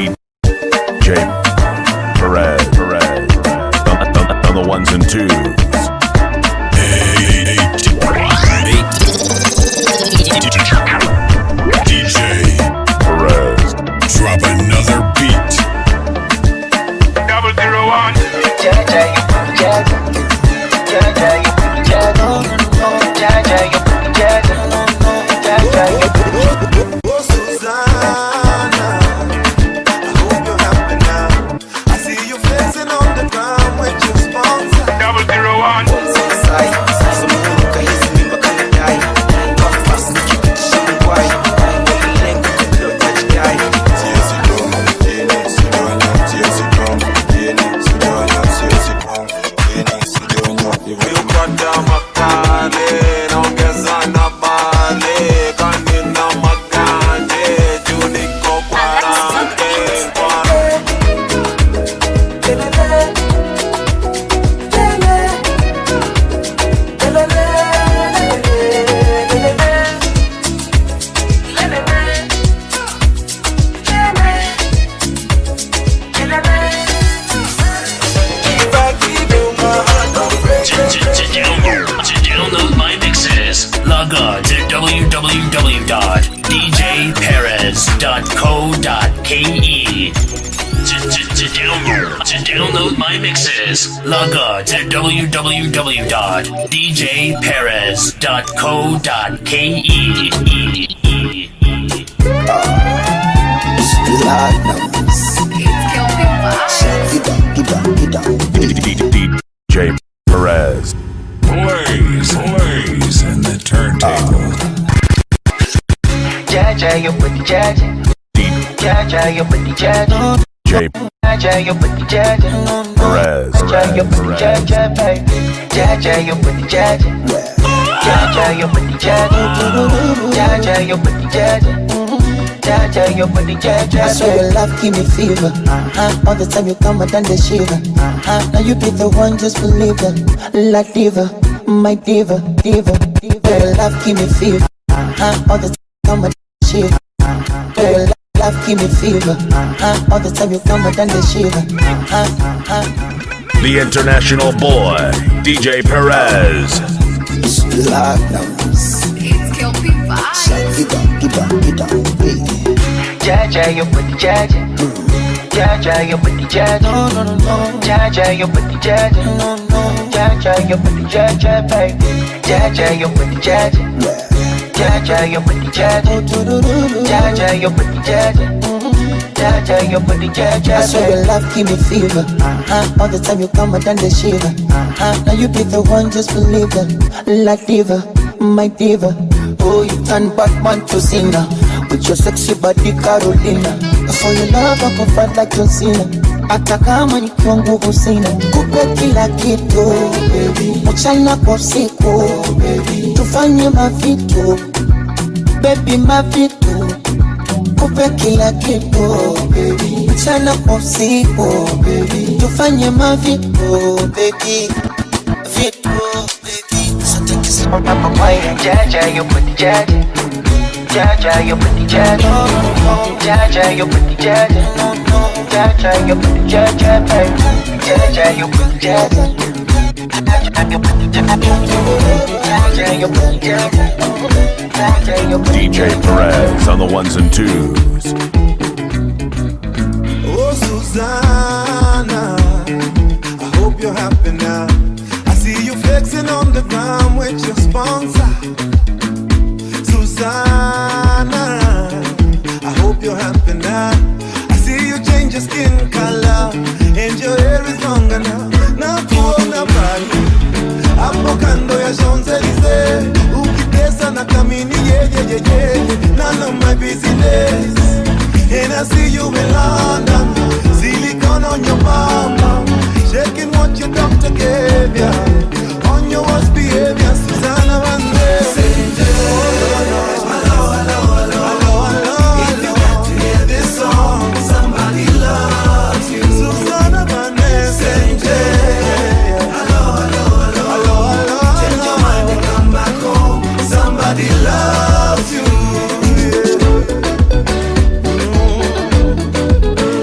DJ Perez, Perez, on the ones and twos. DJ Perez, drop another beat. 001. Oh, Susanna, I hope you're happy now. I see you flexing on the ground with your sponsor. 001. Ukata makale, naongeza na bale, kanina maganje, juu niko quarantine, To download my mixes, log on to www.djperez.co.ke. To download my mixes, log on to www.djperez.co.ke. DJ Perez, Blaze, blaze in the turntable. Jaja, your booty jaja. Jaja, your booty jaja. J Jaja, your booty jaja. Perez, Jaja, your booty Perez, jaja, baby. Jaja, your booty jaja. Jaja, your booty jaja. Jaja, your booty jaja. Jaja, your booty jaja. I swear your love give me fever. Uh-huh. All the time you come, I done the shiver. Uh-huh. Now you be the one, just believe it. La diva, my diva, diva, diva. Your love give me fever. Uh-huh. All the time I shiver. Uh-huh. Your love give me fever. Uh-huh. All the time you come, I done the shiver. Uh-huh. Uh-huh. The International Boy, DJ Perez. Jaja, your booty jaja. Jaja, your booty jaja. Jaja, your booty jaja. Jaja, your booty jaja, baby. Jaja, your booty jaja. Jaja, your booty jaja. Jaja, your booty jaja. Jaja, your booty jaja, I swear your baby. love give me fever. Uh-huh. All the time you come, I done the shiver. Uh-huh. Now you be the one, just believe it. La diva, my diva. Oh, you turn Batman to Cena with your sexy body, Carolina. For your love, I go fight like John Cena. Hata kama nikiwa nguvu sina, kupe kila kitu mchana kwa usiku, tufanye mavitu baby, mavitu kupe kila kitu mchana kwa usiku, tufanye mavitu baby, vitu baby. So take it slow. Jaja, your booty jaja. Jaja, your booty jaja. Jaja, your booty jaja. Jaja, your booty jaja, baby. Jaja, your booty jaja. Jaja, your booty jaja. Jaja, your booty jaja. Jaja, your booty DJ Perez on the ones and twos. Oh, Susanna, I hope you're happy now. I see you flexing on the ground with your sponsor. Susanna, I hope you're happy now. I see you change your skin color and your hair is longer now. Nakuona pale hapo kando ya Champs-Elysees, ukitesa na kamini yeah, yeah, yeah, yeah. None of my business. And I see you in London, silicone on your mama, shaking what your doctor gave ya, on your worst behavior, Susanna Vande. Somebody loves you, Susanna Vande. Hello, hello, hello, hello, hello. Change your mind and come back home. Somebody loves you. Yeah.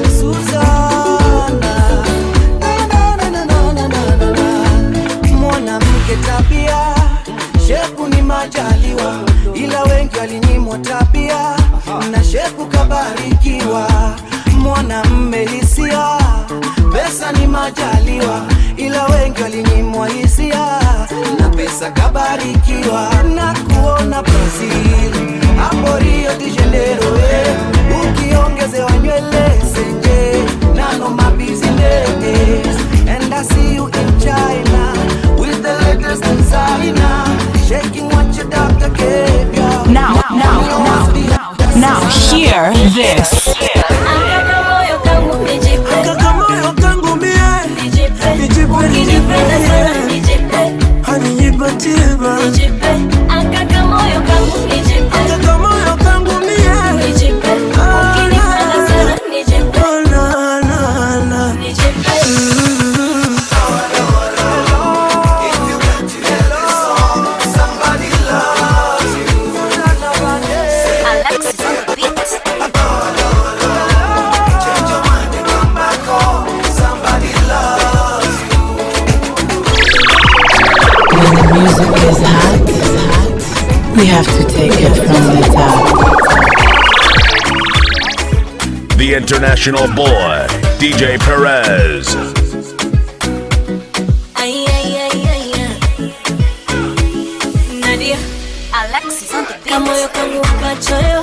Na shepu kabarikiwa, mwanamme hisia, pesa ni majaliwa, ila wengi walinyimwa hisia na pesa kabarikiwa. Na kuona Brazil hapo Rio de Janeiro, eh, ukiongezewa nywele senje none of my business. And I see you in China with the latest designer, shaking what your doctor gave ya. Now, now, now, now, hear this. Akaka moyo kangu nijipe. Akaka moyo kangu mie. Nijipe. Nijipe, Ukinipenda sana nijipe. nijipe. Hanijipatie ba. Nijipe. Akaka moyo kangu nijipe. Akaka moyo kangu mie. Nijipe. Ukinipenda sana nijipe. Oh, na, na, na. Nijipe. Somebody loves you. Alexis on the beat. Change your mind and come back home. Somebody loves you. When the music is hot, we have to take it from the top. The international boy, DJ Perez. Ay, ay, ay, ay, ay. Nadia. Alexis on the beat. Kamoyo kangu kachoyo,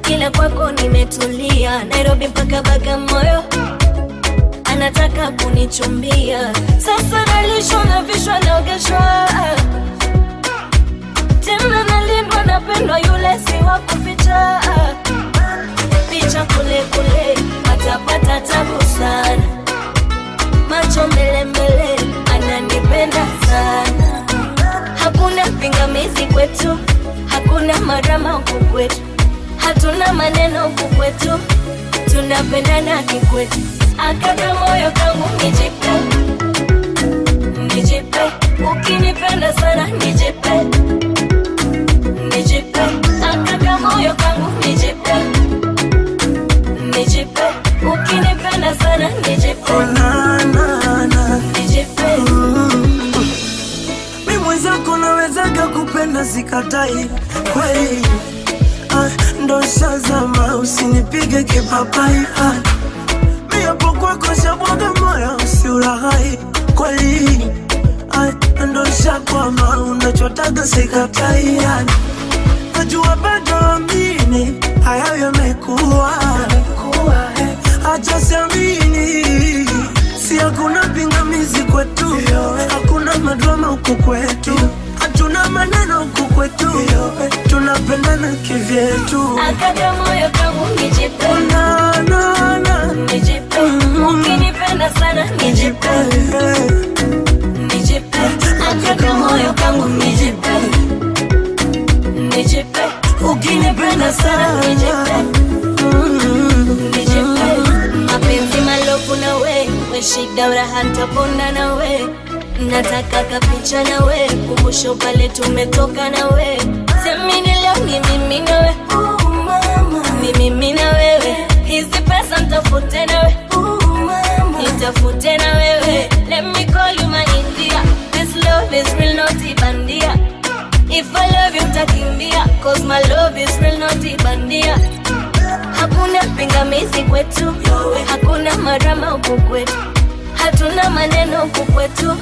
kila kwako nimetulia, Nairobi mpaka Bagamoyo, anataka kunichumbia. Sasa nalishwa navishwa naogeshwa, tena nalindwa napendwa, yule si wa kuficha. Picha kule kule, atapata tabu sana, macho mbele mbele, ananipenda sana. Hakuna pingamizi kwetu, hakuna marama huku kwetu, hatuna maneno huku kwetu, tunapendana kikwetu. Akaka moyo kangu nijipe, nijipe, ukinipenda sana nijipe, nijipe, akaka moyo kangu nijipe, nijipe, ukinipenda sana nijipe, Oh, na, na, na. nijipe. Mi mwenzako nawezaga kupenda sikatai kweli. Ah, ndo shazama usinipige kipapai. Ah, mi hapo kwako shabwaga moyo usiulaghai kweli. Ah, ndo shakwama unachotaga sikatai. Ah, najua bado amini hayo yamekuwa, acha siamini, si hakuna pingamizi kwetu, hakuna madrama huku kwetu, hatuna maneno huku kwetu, tunapendana kivyetu. Akaka moyo kangu nijipe, Na, na, na. nijipe, ukinipenda sana nijipe, nijipe, akaka moyo kangu nijipe, nijipe, ukinipenda sana nijipe, nijipe, mapenzi malofu na we, we shida raha nitapona na we, nataka kapicha na we, kumbusho pale tumetoka na we, semini leo ni mimi na we, ni mimi na wewe, hizi pesa nitafute na we, nitafute na wewe, let me call you my India, this love is real not bandia. If I love you utakimbia, cause my love is real not bandia. Hakuna pingamizi kwetu, hakuna marama huku kwetu, hatuna maneno huku kwetu,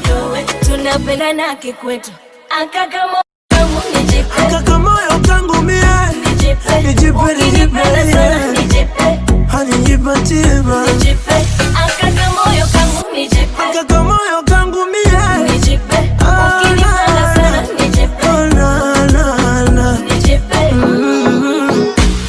tunapendana kikwetu. Akaka moyo kangu nijipe, Akaka moyo kangu mie. nijipe, Nijipe, ukinipenda sana nijipe. nijipe, Hanijipatie ba. nijipe, akaka moyo kangu nijipe, Akaka moyo kangu mie. nijipe, ukinipenda sana nijipe, Oh, na, na, na. nijipe,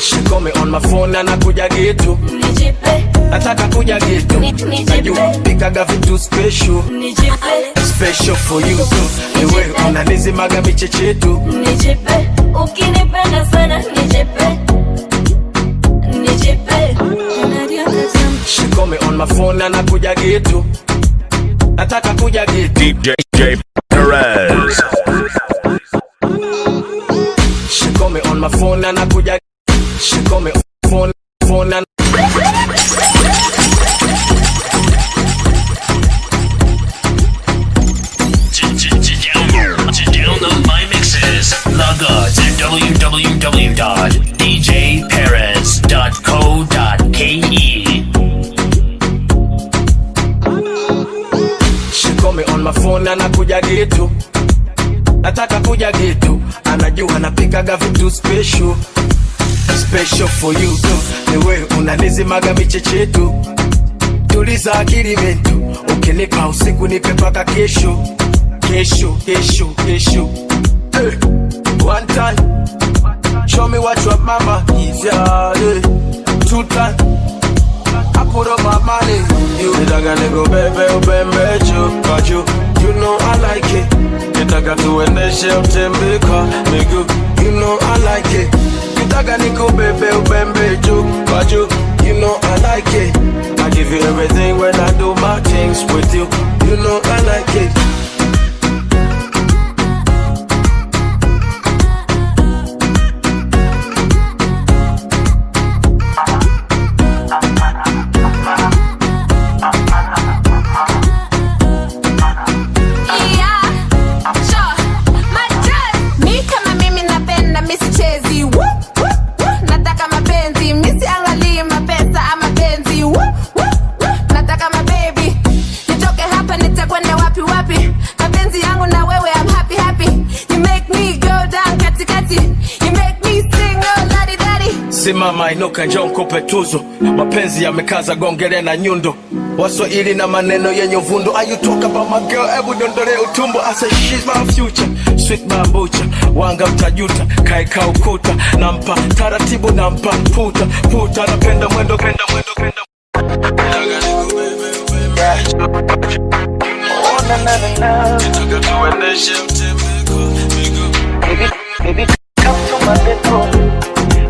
She call me on my phone anakuja getu, nijipe, nataka kuja getu, Nijipe. pikaga vitu special nijipe, special for you tu, ni wewe unanizimaga michechetu. nijipe, ukinipenda sana nijipe, nijipe. Nadia Katam. She call me on my phone anakuja getu, nataka kuja getu. DJ Perez. She call me on my phone anakuja, she call me phone phone and To download my mixes, log on to www.dj djperez.co.ke. She call me on my phone, anakuja getu, nataka kuja getu, anajua napikaga vitu special special for you tu, ni wewe unanizimaga michechetu, tuliza akili mentu, ukinipa usiku nipe mpaka kesho kesho kesho kesho. Hey, one time show me what your mama is, yeah, yeah. Two time I put up my money. You nitaka nikubebe ubembe juu kwa juu, you know I like it. Nitaka tuendeshe utembe kwa miguu, you know I like it. Nitaka nikubebe ubembe juu kwa juu, you know I like it. I give you everything when I do my things with you, you know I like it. Yeah, sure. My dress. Mi kama mimi napenda mi sichezi. Woo, woo, woo. Nataka mapenzi mi siangalii mapesa ama penzi. Woo, woo, woo. Nataka mababy nitoke hapa nitakwenda wapi wapi. Mapenzi yangu na wewe I'm happy happy. You make me go down katikati. You make me sing oh ladi dadi. Simama inuka, njoo nikupe tuzo. Mapenzi yamekaza gongele na nyundo, Waswahili na maneno yenye uvundo. Are you talk about my girl? Hebu dondole utumbo. I say she's my future, sweet bambucha. Wanga mtajuta, kaeka ukuta. Nampa taratibu, nampa puta puta. Napenda mwendo, penda mwendo, penda. Oh, na, na, na, na. Nataka tuendeshe utembe kwa miguu. Baby, baby, come to my bedroom.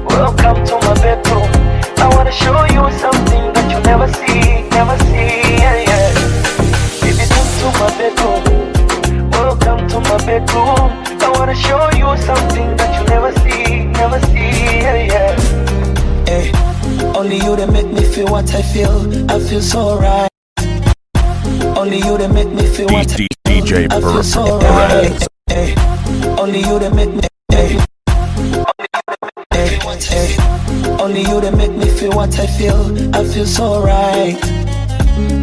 Welcome to my bedroom. I wanna show you something that you never see, never see. Yeah, yeah. Baby, come to my bedroom. Welcome to my bedroom. I wanna show you something that you never see, never see. Yeah, yeah. Hey, only you that make me feel what I feel. I feel so right. Only you that make me feel what I DJ I feel so right. Perez. Hey, only you that make me. Hey, hey, hey. Only you that make me feel what I feel. I feel so right.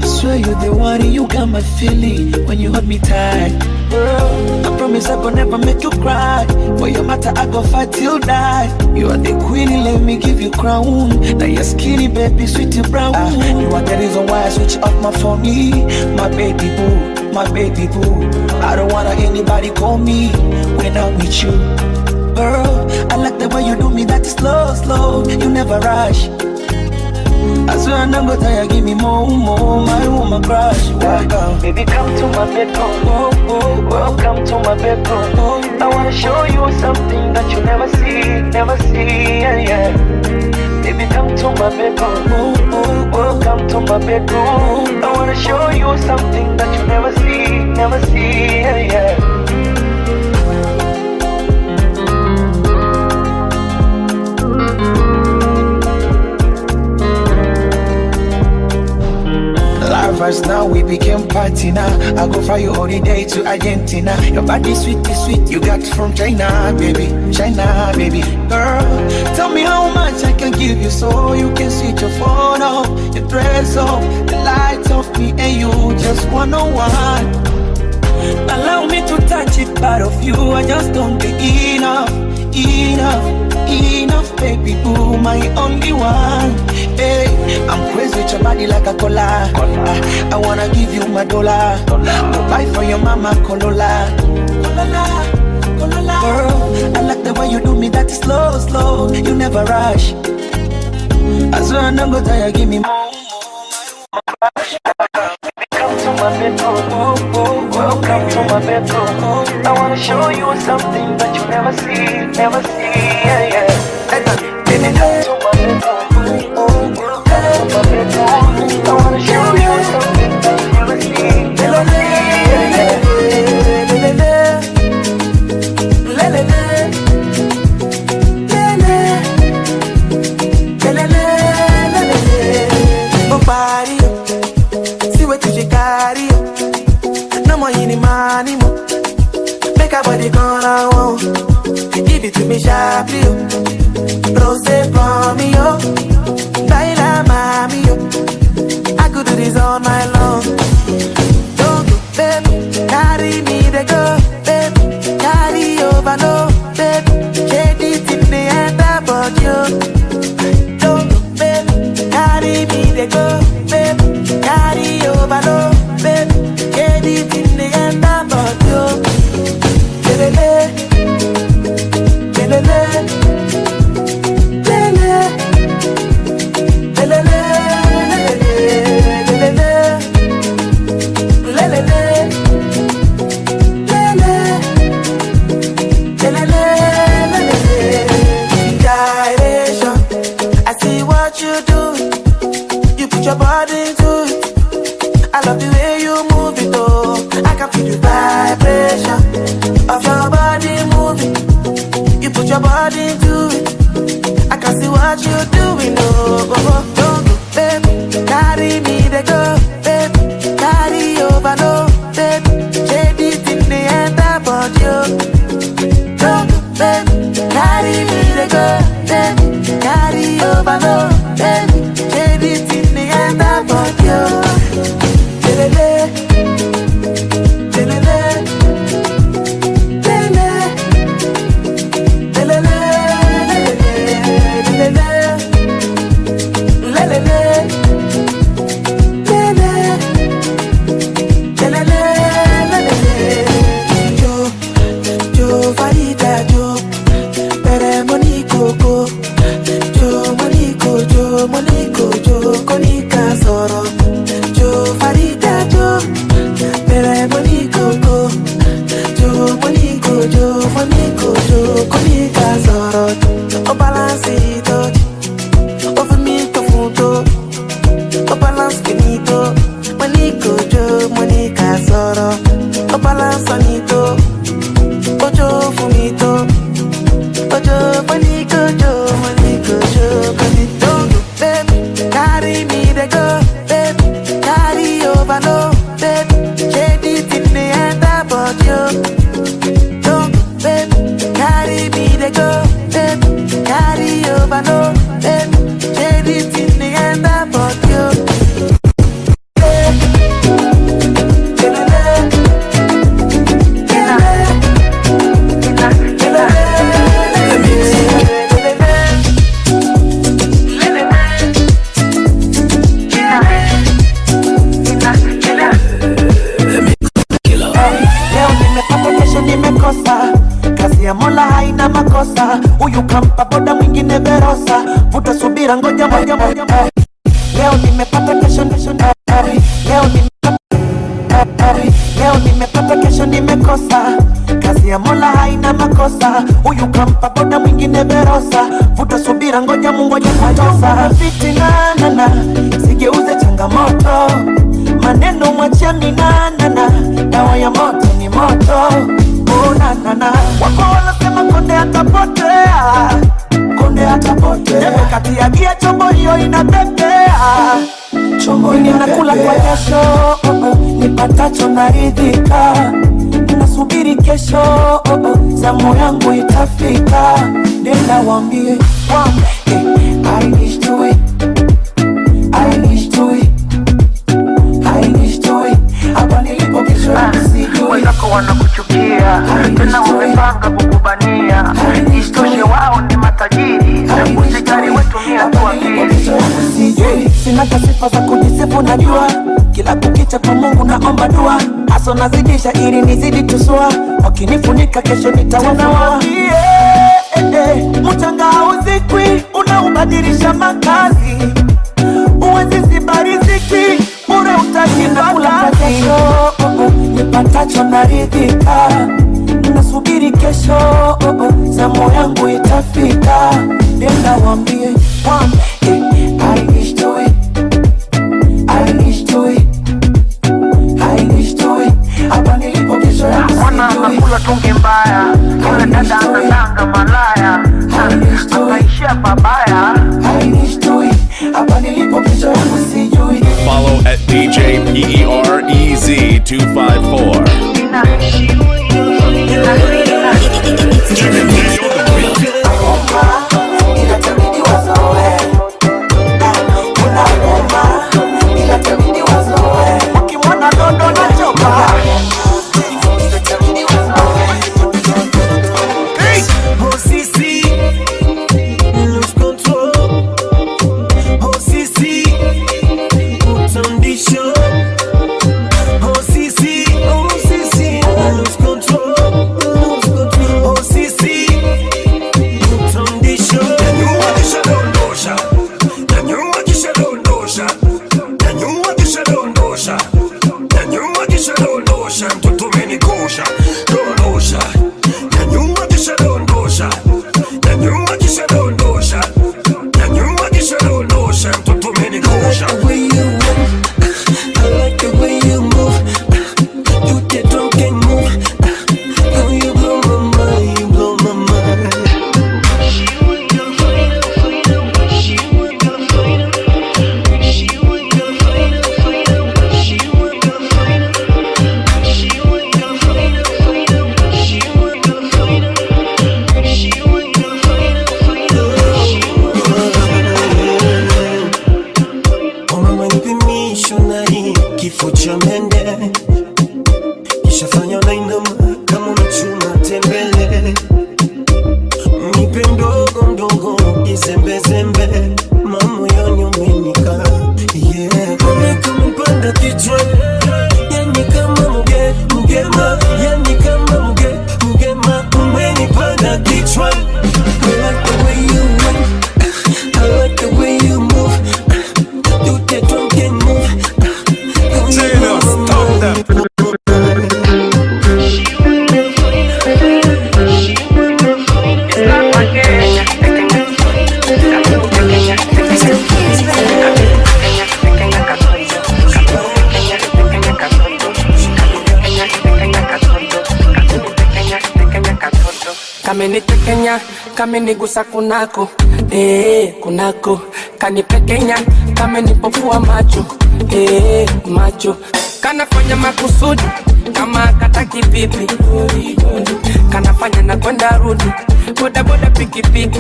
I swear you're the one, you got my feeling when you hold me tight. Girl, I promise I gon' never make you cry. For your matter, I go fight till die. You are the queen, let me give you crown. Now you're skinny, baby, sweet and brown. You are the reason why I switch off my phone. My baby boo, my baby boo. I don't wanna anybody call me when I'm with you. Girl, I like the way you do me, that is slow, slow. You never rush. I swear I'm not gonna tire, give me more, more, my woman crush. Welcome. Baby, come to my bedroom. Oh, oh, Welcome to my bedroom. oh. I wanna show you something that you never see, never see. Yeah, yeah. Baby, come to my bedroom. Oh, oh, Welcome to my bedroom. I wanna show you something that you never see, never see. Yeah, yeah. Lovers now we became party now. I go fly you holiday to Argentina. Your body sweet is sweet, you got from China, baby, China, baby. Girl, tell me how much I can give you so you can switch your phone off, your dress off, the lights off, me and you just one on one. Allow me to touch it, part of you. I just don't get enough, enough, enough, baby boo, my only one. Hey, I'm crazy with your body like a cola. I wanna give you my dollar. Go buy for your mama Corolla. Corolla, Corolla. Girl, I like the way you do me that is slow, slow. You never rush. I swear I'm not gonna tire, give me more. Come to my bedroom. Oh, oh, Welcome to my bedroom. I wanna show you something that you never see, never see. Yeah, yeah. Baby, come to my bedroom. Welcome to my bedroom. I wanna show you something that you never see, never see. Yeah, yeah. Nobody, see what you carry. No more in money, mo. Make a body gonna want. Give it to me sharply. Rose upon Carry me, they go, babe. Carry overload, babe. Get it in the end about you. Lele, lele, lele, lele, lele, lele, lele, lele, lele. Direction. I see what you do. You put your body into it. I love the way you move it, oh. I can feel the vibration of your body moving. You put your body into it. I can see what you're doing, oh. Oh, oh. Don't go, babe. Carry me, they go, babe. Carry overload, babe. Shade it in the end about you. Don't go, babe. Carry me, they go, babe. Carry overload, babe. Shade it in the end about you. Lele, lele, lele, lele, lele, lele, lele, lele, lele. Jo, Jo, Farida, Jo, Pere Monico, Jo, Monico, Jo, Monico, Jo, Konika Soro, Jo, Farida, Jo, Pere Monico, Jo, Monico, Jo, Monico, Jo, Konika Soro, O balance it, o finito funto, o balance finito, Monico, Jo, Monica Soro, o balance onito, Ojo funito, Ojo Monico, Jo, Monico, Jo, Monico, babe, carry me, they go, babe, carry overload, babe, shade it in the end about you. Don't go, babe, carry me, they go, babe, carry overload, babe, shade it in the end about you. Leo nimepata, kesho nimekosa. Kazi ya Mola haina makosa. Huyu kampa boda, mwingine Verosa. Vuta subira, ngoja moja moja. Leo nimepata, kesho kesho. Leo nimepata, leo nimepata, kesho nimekosa. Kazi ya Mola haina makosa. Huyu kampa boda, mwingine Verosa. Vuta subira, ngoja Mungu aje kutosa. Fitina nana, sigeuze changamoto. Maneno mwachia minanana, dawa ya moto ni moto. Oh, na, na, na. Wako wanasema konde atapotea, konde atapotea. Debe kati ya gia chombo hiyo inapepea, chombo inakula kwa jasho. Oh, oh. Nipatacho naridhika, nasubiri kesho. Oh, oh. Zamu yangu itafika, nenda waambie, I wish to it, I wish to it, I hapa nilipo kesho sijui. Wenzako wanakuchukia tena wamepanga kukubania, isitoshe wao ni matajiri, usijali wetumia tu akili. Sina sifa za kujisifu, najua kila kukicha kwa Mungu naomba dua, aso nazidisha ili nizidi tusua, wakinifunika kesho nitawafunua. Mchanga hauzikwi, unaubadilisha makazi, uwezi ziba riziki bure utajinakula kesho. Nipatacho naridhika, nasubiri kesho. Zamu yangu itafika, nenda waambie, I wish to it, I wish to it, I wish to it. Hapa nilipo kesho yangu sijui. Mwana anakula tungi mbaya, yule dada anadanga malaya, akaishia pabaya. I wish to it, hapa nilipo kesho yangu sijui. Follow at DJ PEREZ 254. Itabidi wazoe. kichwa. Yani kama mge, mgema. Yani kama mge, mgema. Umenipanda kichwa. I like the way you whine, I like the way you move. Do the drunken move. Stop them. Kamenitekenya, kamenigusa kunako, kunako. Kanipekenya, kamenipofua macho, macho. Kanafanya makusudi, kama kataki pipi. Kanafanya na kwenda rudi, boda boda pikipiki.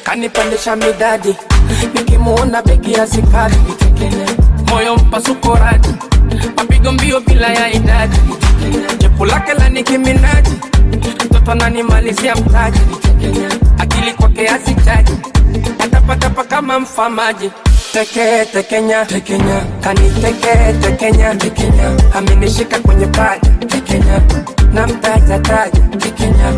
Kanipandisha midadi, nikimuona begi ya zikadi. Moyo mpasuko radi, mapigo mbio bila ya idadi. Jepu lake la Nicki Minaj, mtoto ananimalizia mtaji. Akili kwake hazichaji, atapatapa kama mfamaji. Teke tekenya, tekenya, kaniteke tekenya, tekenya, amenishika kwenye paja, tekenya, na mtaja taja, tekenya,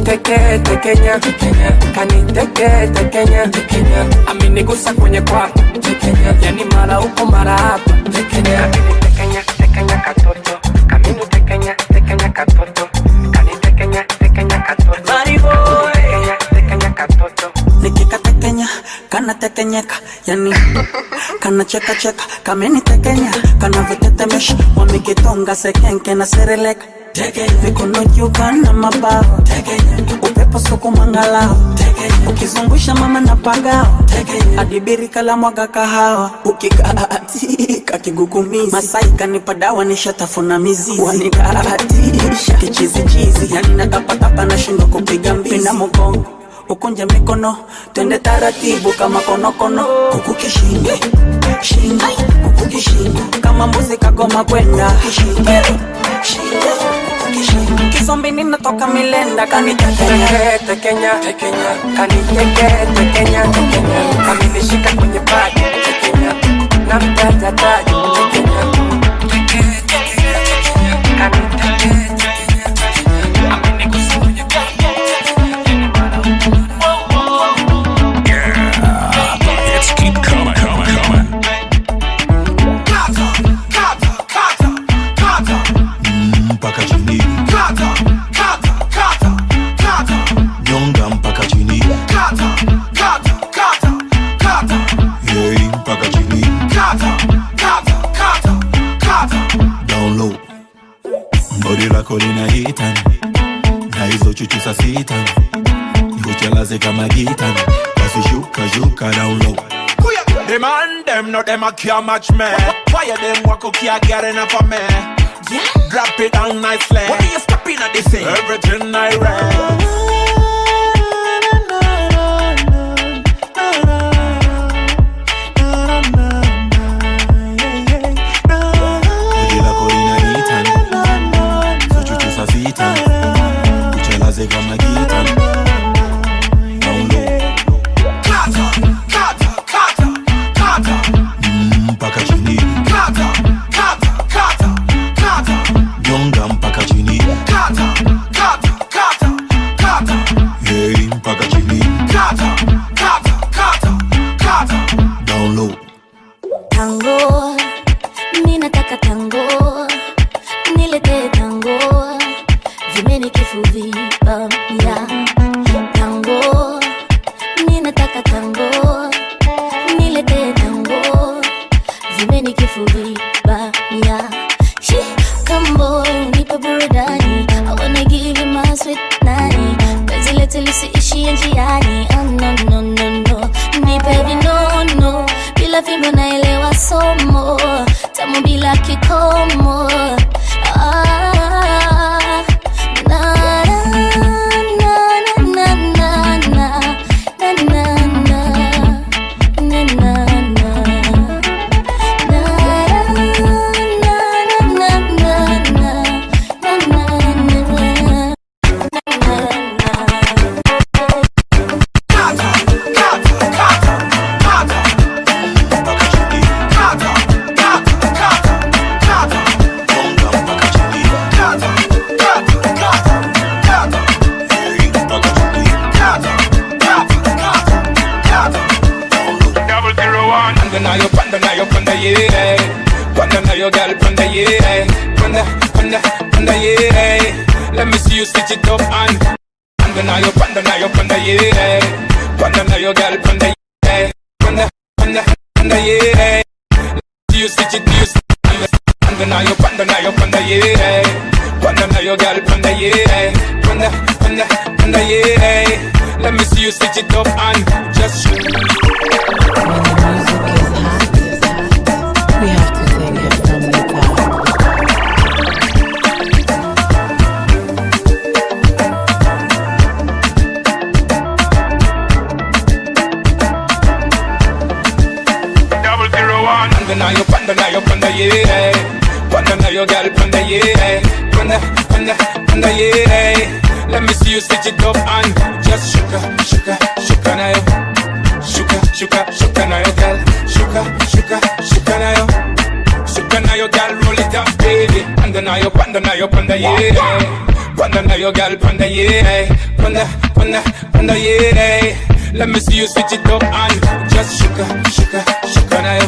teke tekenya, tekenya, kaniteke tekenya, tekenya, amenigusa kwenye kwapa, tekenya, yani mara huko mara hapa, tekenya, tekenya, tekenya katoto, kamini tekenya, tekenya katoto, kanitekenya, tekenya katoto, tekenya, tekenya katoto. Nikikatekenya kanatekenyeka, yani kanachekacheka, kamenitekenya, kanavyotetemesha, wamekitonga sekenke na sereleka, mikono juu kana mabawa, upepo sukumangalao, ukizungusha mama na pagao, adibiri la mwaga kahawa, ukikaatika kigugumizi, Masai kanipa dawa nishatafuna mizizi, wanidaatisha kichizichizi, yani natapatapa nashindwa kupiga mbizi, na mgongo ukunje mikono, twende taratibu kama konokono, kuku kishingo shingo, kuku kishingo, kama mbuzi kagoma kwenda kishingo shingo, kuku kishingo, kisombi ninatoka milenda kanitekenya tekenya, tekenya, kaniteke tekenya, tekenya, amenishika kwenye paja, tekenya, na mtaja taja, tekenya, teke tekenya, tekenya, kaniteke tekenya, tekenya, amenigusa kwenye paja. Yeah, the hits keep coming, coming, coming. Kata, kata, kata, kata. Mpaka chini. Kata, kata, kata, kata. Nyonga mpaka chini. Kata, kata, kata, kata. Hey, mpaka chini. Kata, kata, kata, kata. Down low. Body lako linaita na hizo chuchu saa sita nikuchelaze kama gita, basi shuka shuka down low. The man them no them a care match me. Why them walk okay get enough of me? Drop it down nicely. What are you stopping at this thing? Everything I read. Body lako linaita hizo chuchu saa sita nikuchelaze kama gita, down low. Kata, kata, kata, kata. Mpaka chini. Kata, kata, kata, kata. Nyonga mpaka chini. Kata, kata, kata, kata. Hey, mpaka chini. Kata, kata, kata, kata. Down low. Tango, mi nataka tango, nilete tango, vimeni vibaya. Tango, mi nataka tango, nilete tango, vimeni vibaya. She, come boy, unipe burudani, I wanna give you my sweet nani. Penzi letu lisiishie njiani, oh no no no no, nipe vinono, bila fimbo naelewa somo, tamu bila kikomo. Ah, na, na, na, na, na, na, na, na, na. Panda nayo, panda nayo, panda yeah. Panda nayo, girl, panda yeah. Panda, panda, panda yeah. Let me see you switch it up and panda nayo, panda nayo, panda yeah. Panda nayo, girl, panda yeah. Panda, panda, panda yeah. You switch it, you switch it. Panda nayo, panda nayo, panda yeah. Panda nayo, girl, panda yeah. Panda, panda, panda yeah. Let me see you switch it up and just shoot. When the music is hot, we have to take it from the top. 001. Panda nayo, panda nayo, panda yeah. Panda nayo, girl, panda yeah. Panda, panda, panda yeah. Let me see you switch it up and just shuka, shuka, shuka nayo. Shuka, shuka, shuka nayo, girl. Shuka, shuka, shuka nayo. Shuka nayo, girl, roll it up, baby. Panda nayo, panda nayo, panda yeah. Panda nayo, girl, panda yeah. Panda, panda, panda yeah. Let me see you switch it up and just shuka, shuka, shuka nayo.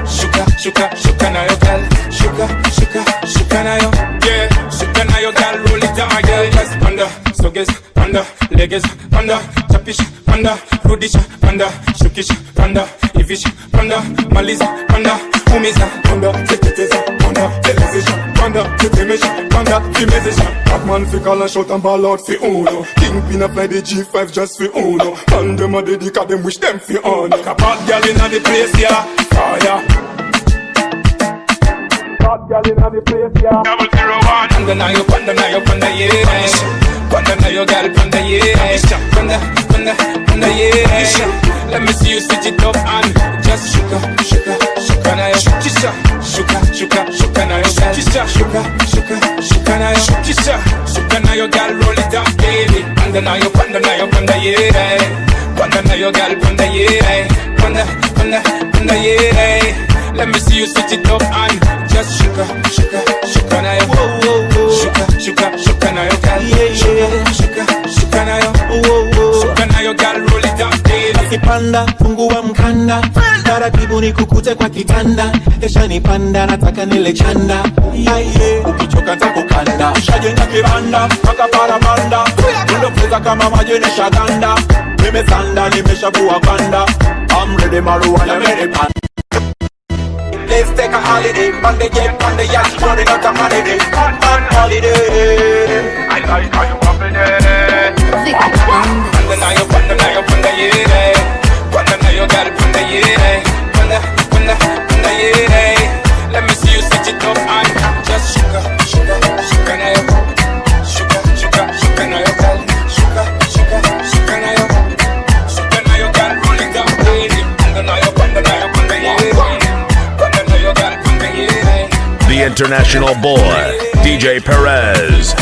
Shuka, shuka, shuka nayo, girl. Shuka, shuka, shuka nayo. Yeah, shuka nayo, girl, roll it up, girl. Just panda, soges, panda, leges, panda, chapish, panda, rudisha, panda, shukisha, panda, ivisha, panda, maliza, panda, umiza, panda, teketeza, panda, telezesha, panda, tetemesha, panda, vimezesha. Batman fi call and shout and ball out fi uno. Kingpin a fly the G5 just fi uno. And them a dedica them wish them fi honor. A bad girl inna the place, yeah, fire. Bad girl inna the place, yeah. 001. Panda nayo, panda nayo, panda yeah. Panda nayo, girl, panda yeah. Panda, panda, panda yeah. Let me see you switch it up and just shuka, shuka, shuka nayo. Shuka, shuka, shuka nayo, girl. Shuka, shuka, shuka nayo. Shuka nayo, girl, roll it up, baby. Panda nayo, panda nayo, panda yeah. Panda nayo, girl, panda yeah. Panda, panda, panda yeah. Let me see you switch it up and just shuka, shuka, shuka nayo. Shuka, shuka, shuka nayo, girl. Shuka, shuka, shuka nayo. Shuka nayo, girl, roll it up, baby. Basi panda, fungua mkanda, taratibu nikukute kwa kitanda, eshanipanda nataka nile chanda. Aiye, ukichoka nitakukanda, Shajenga kibanda mpaka parapanda, ndo kama maji ni shaganda. Nimesanda nimeshavua gwanda, I'm ready marijuana ready panda. Let's take a holiday, on the jet, on the yacht, running out of holiday, on holiday. I like how you wobble it. Panda nayo, panda nayo, panda yeah. Panda nayo, girl, panda yeah. Panda, panda, panda yeah. Let me see you switch it up and just shuka, shuka, shuka nayo. Shuka, shuka, shuka nayo, girl. Shuka, shuka, shuka nayo. Shuka nayo, girl, roll it up, baby. Panda nayo, panda nayo, panda yeah. Panda nayo, girl, panda yeah. The international boy, DJ Perez.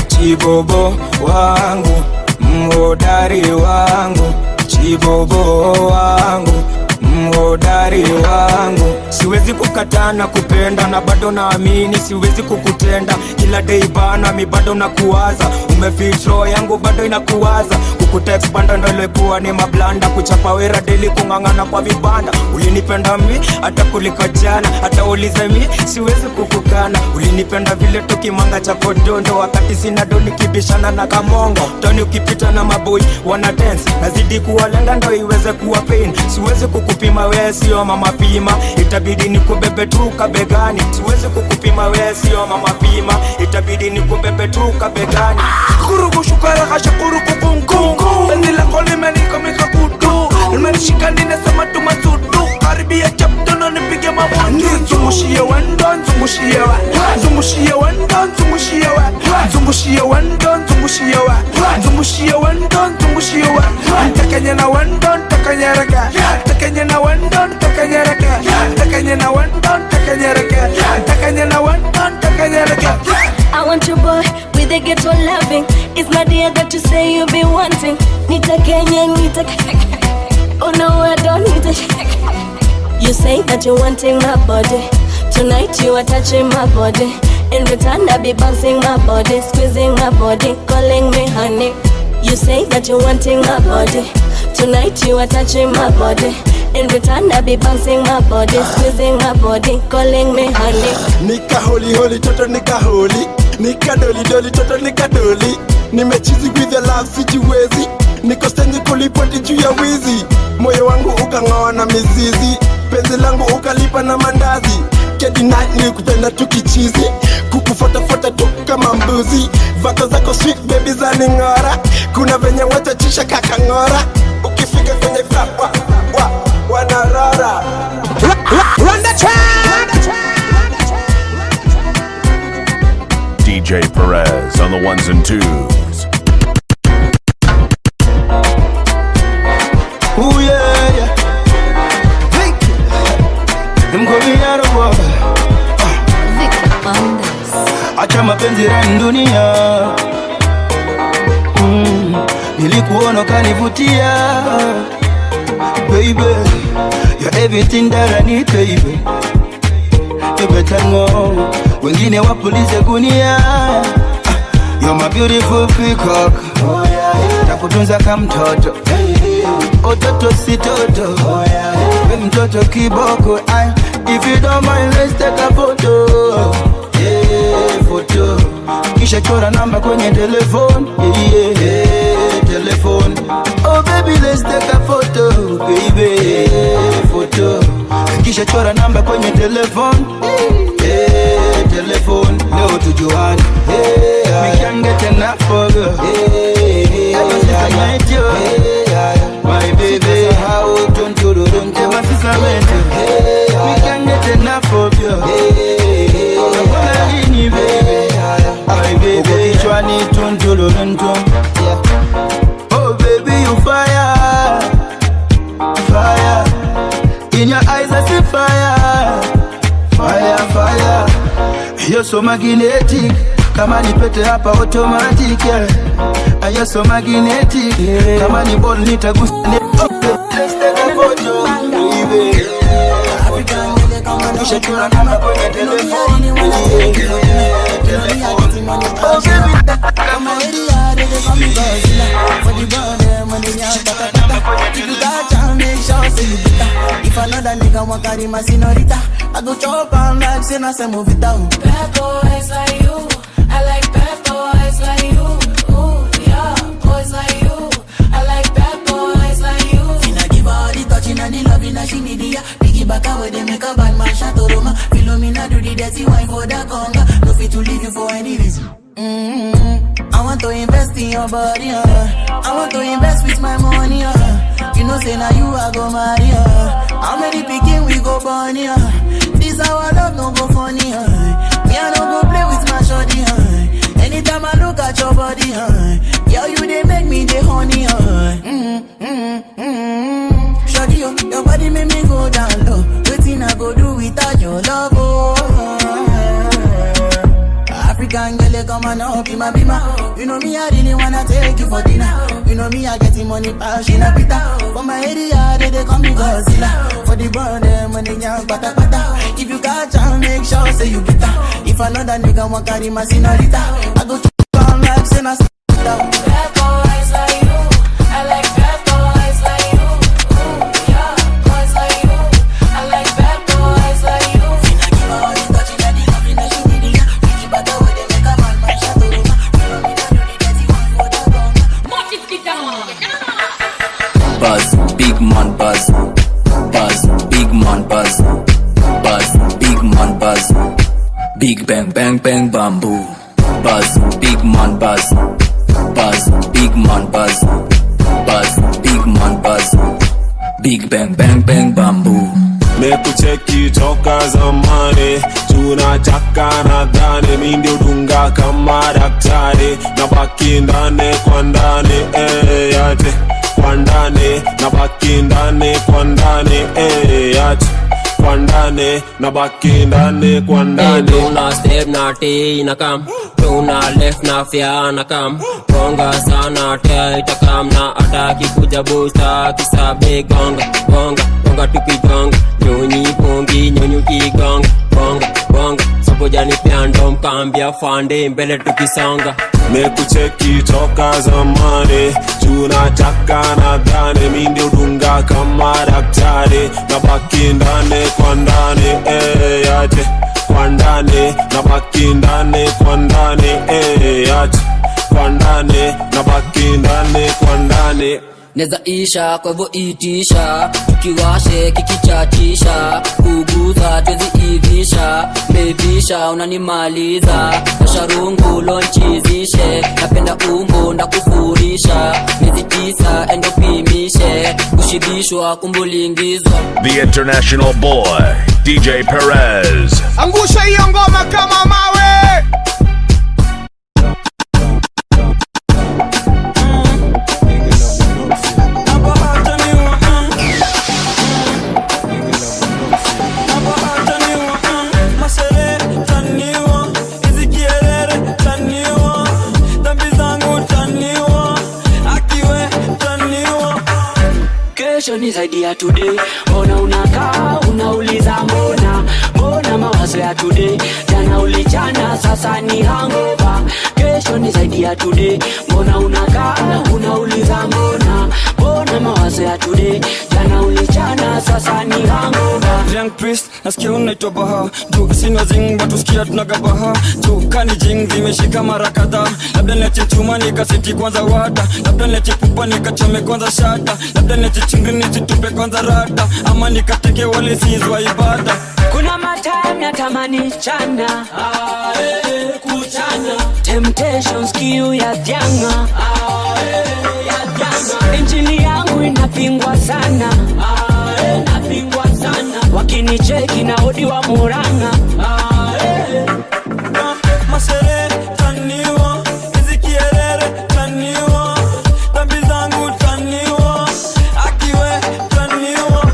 Chibobo wangu, mhodari wangu, chibobo wangu, mhodari wangu. Siwezi kukataa na kupenda na bado naamini siwezi kukutenda. Kila day bana mi bado nakuwaza, umefit roho yangu bado inakuwaza. Kukutext banda ndo ilikuwa ni mablanda, kuchapa wera daily kung'ang'ana kwa vibanda. Ulinipenda mi hata kuliko jana, hata ulize mi siwezi kukukana. Ulinipenda vile tukimanga cha kodondo, wakati sina doni kibishana na kamongo. Toni ukipita na maboi wana dance, nazidi kuwalenga ndo iweze kuwa pain. Siwezi kukupima wewe sio mama pima, itabidi nikubebe tu kabegani. Siwezi kukupima wewe sio mama pima, itabidi nikubebe tu kabegani. Takanya na wendon, takanya raka. Takanya na wendon, takanya raka. the ghetto loving. It's not the that you say you be wanting. Nita Kenya, nita. Oh no, I don't need it. You say that you're wanting my body. Tonight you are touching my body. In return, I be bouncing my body, squeezing my body, calling me honey. You say that you're wanting my body. Tonight you are touching my body. In return, I be bouncing my body, squeezing my body, calling me honey. Nika holy holy, toto nika holy. Nika doli doli, toto nika doli. Nimechizi with the love sijiwezi. Niko stendi kulipoti juu ya wizi. Moyo wangu ukang'oa na mizizi. Penzi langu ukalipa na mandazi. Kedi night ni kupenda tukichizi. Kukufuata tu kama mbuzi. Vako zako sweet baby za ning'ora. Kuna venye watachisha kakang'ora. Ukifika kwenye club wa, wa, wanarara. Run the track. DJ Perez on the ones and twos. Ooh yeah, yeah. Vic. Them call me out of water. Acha mapenzi rani dunia. Nilikuona ukanivutia. Baby, you're everything that I need, baby. You better know. Wengine wapulize gunia. You're my beautiful peacock. Takutunza kama mtoto. Oh, toto si toto. We mtoto kiboko. If you don't mind, let's take a photo. Yeah, photo. Kisha chora namba kwenye telephone. Yeah, yeah, telephone. Oh baby, let's take a photo, baby. Yeah, photo. Kisha chora namba kwenye telephone. Yeah, telephone. Leo tujuane. Yeah, we can't get enough for girl. Yeah, ever since I met you. My baby, how don't you do? Ever since I met you, we can't get enough of you. I'm baby, my baby, kichwani tuntuluruntu. Oh baby, you fire, fire. In your eyes I see fire, fire, fire. You're so magnetic, kama ni pete hapa automatic, yeah. You're so magnetic, yeah. Kama ni ball nitagusa. Let's take a photo, baby. Kisha chora namba kwenye telephone. Oh baby, kama area they call me Godzilla. For the burn when they young tata. If you got chance, make sure say you better. If another nigga want carry my senorita, I go chop and like say na se move it down. Bad boys like you, I like bad boys like you. Ooh yeah, boys like you, I like bad boys like you. Finna give all the touching and the loving and she need ya. Piggy back away they make a bad man shot to Roma. Philomena do the dirty wine for the conga. No fit to leave you for any reason. Mm-hmm. I want to invest in your body, I want to invest with my money, You know say now you I go marry, How many picking we go born, This our love no go funny, Me I no go play with my shorty, Anytime I look at your body, yeah, you they make me the honey, Mm-hmm, mm-hmm, mm-hmm. Shorty, your body make me go down low. Waiting I go do without your love, oh. African girl, come on up, be my bima. You know me, I really wanna take you for dinner. You know me, I getting money, passion, a pita. For my area, they call me Godzilla. For the burn, them when they young, pata pata. If you catch and make sure, say you better. If another nigga want carry my senorita, I go to on like say na down. Bad boys like you, I like bad boys like you. Ooh yeah, boys like you, I like bad boys like you. Finna give her all the touching and the loving and she need it. Piggy back away, they make a man man shot to Roma. Philomena do the dirty one for the conga. Buzz, big man buzz. Buzz, big man buzz. Buzz, big man buzz. Big bang bang bang bamboo. Buzz, big man buzz. Buzz, big man buzz. Buzz, big man buzz. Big bang bang bang bamboo. Mekucheki toka zamani, tunataka nadhani mi ndio dunga kama daktari, na baki ndani kwa ndani, yate kwa ndani, na baki ndani kwa ndani, yate kwa ndani. ndani, nabaki ndani kwa ndani. Tuna step na T na kam, tuna left na fya na kam, gonga sana tia itakam na ataki kuja busta kisabe gonga gonga gonga tukigonga nyonyi pongi nyonyi kigonga gonga gonga sopojani pyando mkambia fande mbele tukisonga. Mekucheki toka zamani, tunataka nadhani mi ndio dunga kama daktari, nabaki ndani kwa ndani, eh, aje kwa ndani, nabaki ndani kwa ndani, eh, aje kwa ndani, nabaki ndani kwa ndani. Neza isha kwa hivyo itisha, tukiwashe kikichachisha, kuguza twezi ivisha, mevisha unanimaliza, nasharungu lonchizishe, napenda umbo ndakufurisha, miezi 9 endopimishe, kushibishwa kumbulingizwa. The International Boy, DJ Perez. Angusha hiyo ngoma kama mawe. Kesho ni zaidi ya today. Mbona unakaa unauliza mbona, mbona mawazo ya today? Jana ulichana sasa ni hangover. Kesho ni zaidi ya today. Mbona unakaa unauliza mbona, mbona mawazo ya today? Jana ulichana sasa ni hangover. Young priest nasikia unaitwa Baha. Juu sina zing watu sikia tunagabaha. Juu kani jing zimeshika mara kadhaa. Labda niache chuma nikaseti kwanza wata. Labda niache pupa nikachome kwanza shata. Labda niache chungu nisitupe kwanza rata. Ama nikateke wale sizwa ibada. Kuna matime natamani chana, kuchana. Temptations kiu ya janga, ya janga. Injili yangu inapingwa sana, inapingwa sana. Wakinicheki na odi wa Murang'a. Mashere taniwa, hizi kierere taniwa, dhambi zangu taniwa, akiwe taniwa.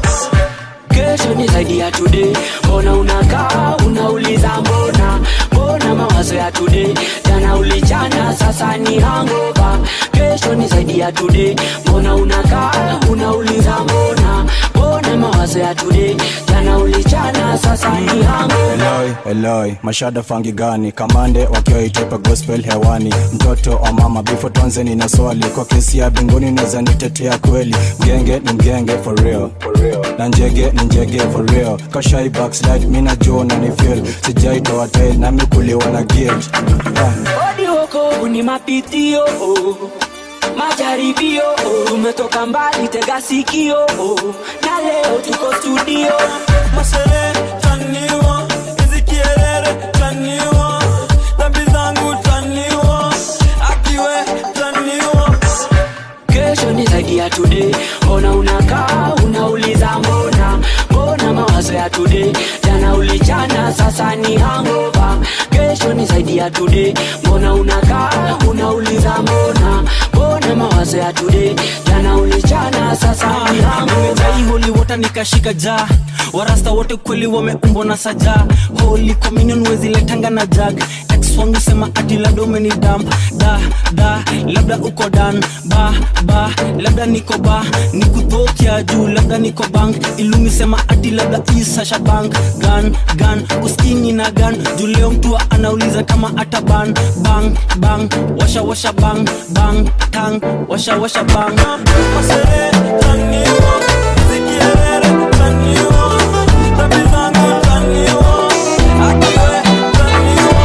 Kesho ni zaidi ya today. Mbona unakaa unauliza mbona, mbona mawazo ya today? Jana ulichana sasa ni hangover. Kesho ni zaidi ya today. Mbona unakaa unauliza mbona, mbona mawazo ya today? Jana ulichana sasa ni hangover. Eloi, Eloi, mashada fangi gani? Kamande wakiwa itepa gospel hewani. Mtoto wa mama before tuanze nina swali. Kwa kesi ya binguni naweza nitetea kweli. Mgenge ni mgenge for real, for real. Na njege ni njege for real. Kashai backslide mimi najua na ni feel. Sijaitoa tail na mimi kuliwa na guilt. Odi wokovu ni mapitio, majaribio. Tumetoka mbali tega sikio, na leo tuko studio. Mashere taniwa, hizi kierere taniwa, dhambi zangu taniwa, akiwe taniwa. Kesho ni zaidi ya today. Mbona unakaa unauliza mbona, mbona mawazo ya today? Jana ulichana sasa ni hangover. Kesho ni zaidi ya today. Mbona unakaa unauliza mbona, mbona mawazo ya today? Jana ulichana sasa ni hangover. Nimejai holy water nikashika ja. Warasta wote kweli wameumbwa na saja. Holy communion wezi letanga na jag. Ex wangu sema ati labda umeni dump. Da, da, labda uko dan. Ba, ba, labda niko ba. Nikutokia juu, labda niko bank. Ilumi sema ati labda isa shabank. Gun, gun, uskini na gun. Juu leo mtu anauliza kama ata ban. Bang, bang, washa washa bang. Bang, tang, washa washa bang. Masere, taniwa, zikierere, taniwa, dhambi zangu taniwa, akiwe taniwa.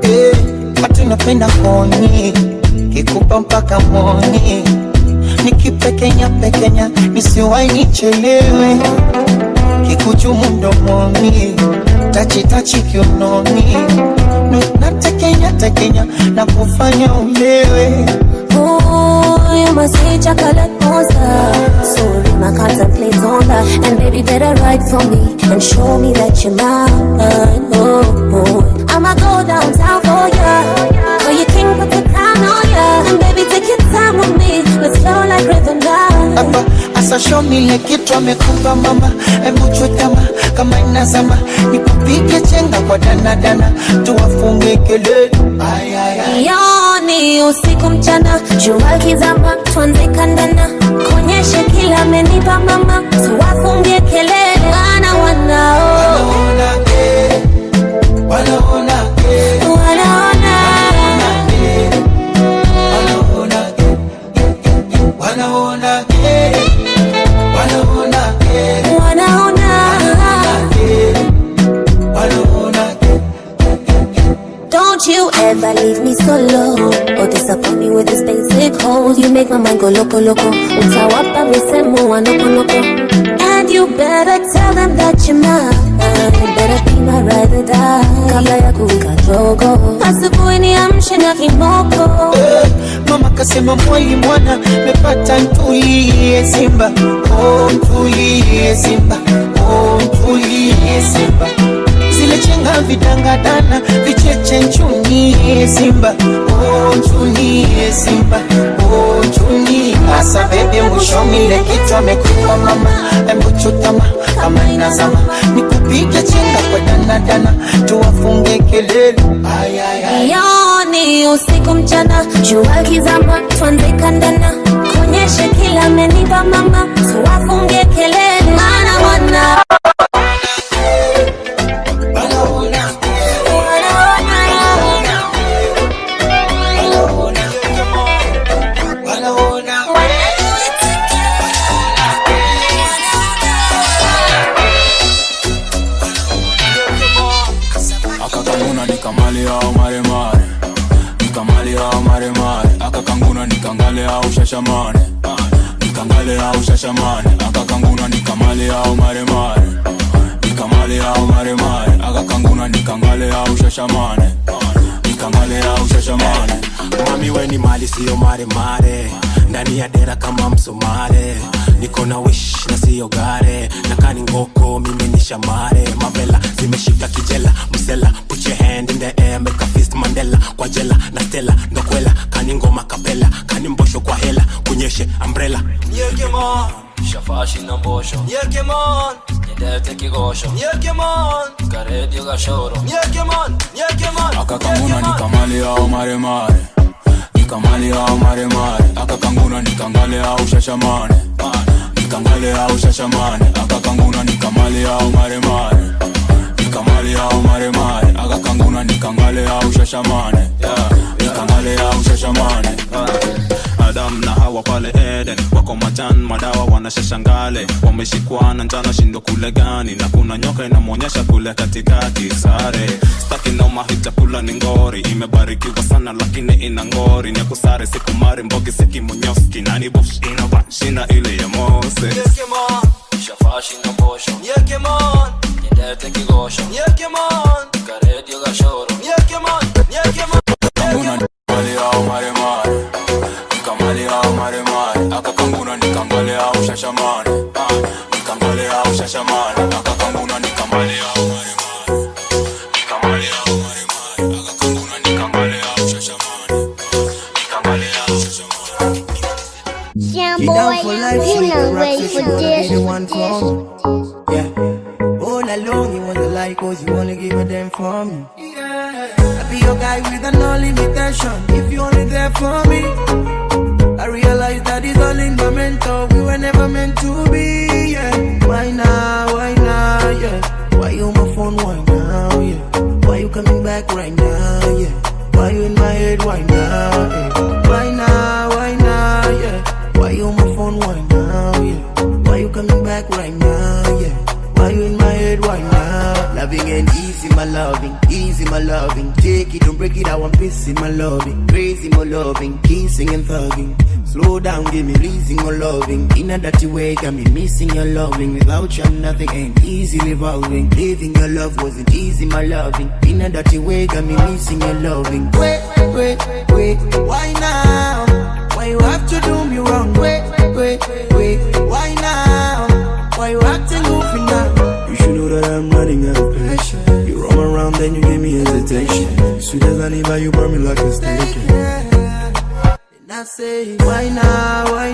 Eh, watu napenda koni kikupa mpaka moni nikipekenya pekenya nisiwai nichelewe kikuchumu mdomoni tachi tachi kiunoni natekenya tekenya na kufanya ulewe. Ooh, you must say chocolate monster. Sorry, my contemplate on that. And baby, better for me and show me that you're mine. Oh, oh. I'ma go downtown for ya. For your king, put the crown on ya. And baby, take your time with me. Let's flow like river now. Hapa asa show me ile kitu amekupa mama, hebu chutama kama inazama, nikupige chenga kwa danadana, tuwafunge kelele. Ay, ay, ay. Yoni usiku mchana, jua kizama, tuanze kandana, konyeshe kila amenipa mama, tuwafungie kelele, wana wanao Wanaona wanaona wanaona wanaona wanaona. Don't you ever leave me solo or disappoint me with this basic hole. You make my mind go loco loco. Utawapa misemo wa noko noko. And you better tell them that you're mine. Better be my ride or die. Kabla ya kuwika jogo, asubuhi niamshe na kimoko. Mama kasema mwai mwana mepata ntulie Simba, oh ntulie Simba, oh ntulie Simba. Zile chenga vidangadana vicheche nchunie Simba, oh nchunie Simba, oh nchunie. Asa baby mushomile kitu amekupa mama, embu chutama kama inazama, nikupige chenga kwa danadana, tuwafunge kelele. Ay, ay, ay. Yoni usiku mchana, jua kizama, tuanze kandana, konyeshe kila amenipa mama, tuwafunge kelele, maana wana Akakanguna nikamali au maremare, nikamali au maremare. Akakanguna nikangale au shashamane, nikangale au shashamane. Akakanguna nikamali au maremare, nikamali au maremare. Akakanguna nikangale au shashamane, nikangale au shashamane. Mami we ni mali siyo maremare, ndani ya dera kama msomale. Niko na wish na siyo gare, nakani ngoko mimi ni shamare. Mabela zimeshika kijela, msela put your hand in the air make a fist Mandela. Kwa jela na stella ndokwela, kani ngoma kapela, kani mbosho kwa hela, kunyeshe umbrella. Shafashi na mbosho nyendete kigosho karedio gashoro. Akakanguna nikamali au maremare, nikamali au maremare. Akakanguna nikangale au shashamane, nikangale au shashamane. Akakanguna nikamali au maremare, nikamali au maremare. Akakanguna nikangale au shashamane, nikangale au shashamane. Adam na Hawa pale Eden wako machan madawa wanashashangale, wameshikwana njana shindo kule gani, na kuna nyoka inamwonyesha kule katikati. Sare staki noma, hii chakula ni ngori, imebarikiwa sana lakini ina ngori. Nyakusare sikumari mbogi sikimunyoski nani bosh inova shina ile ya Moses. Shafashi na mbosho nyendete kigosho karedio gashoro. Akakanguna nikamali au maremare, nikamali au maremare. Akakanguna nikangale au shashamane, nikangale au shashamane. Akakanguna nikamali au maremare, nikamali au maremare. Akakanguna nikangale au shashamane, nikangale au shashamane. She down for life, you she not the rock, ready so for she wanna this. be the one for me. Yeah. All alone, you wanna like, cause you wanna give a damn for me. I be your guy with no limitation. If you only there for me, I realize that it's all in my mental. We were never meant to be. Yeah. Why now? Why now? Yeah. Why you on my phone? Why now? Yeah. Why you coming back right now? Yeah. Why you in my head? Why now? Yeah. Why now? Why now? Yeah. Why you on my phone? Why now? Yeah. Why you coming back right now? Yeah. Why you in my head? Why now? Loving ain't easy, my loving, easy, my loving. Take it, don't break it, I want peace in my loving. Crazy, my loving, kissing and thugging. Slow down, give me pleasing or loving. In a dirty way, got me missing your loving. Without you, I'm nothing, ain't easy revolving. Living your love wasn't easy, my loving. In a dirty way, got me missing your loving. Wait, wait, wait, why now? Why you have to do me wrong? Wait, wait, wait, why now? Why you acting goofy now? I'm running out of patience. You roam around, then you give me hesitation. Sweet as honey, but you burn me like a steak. And I say, why now,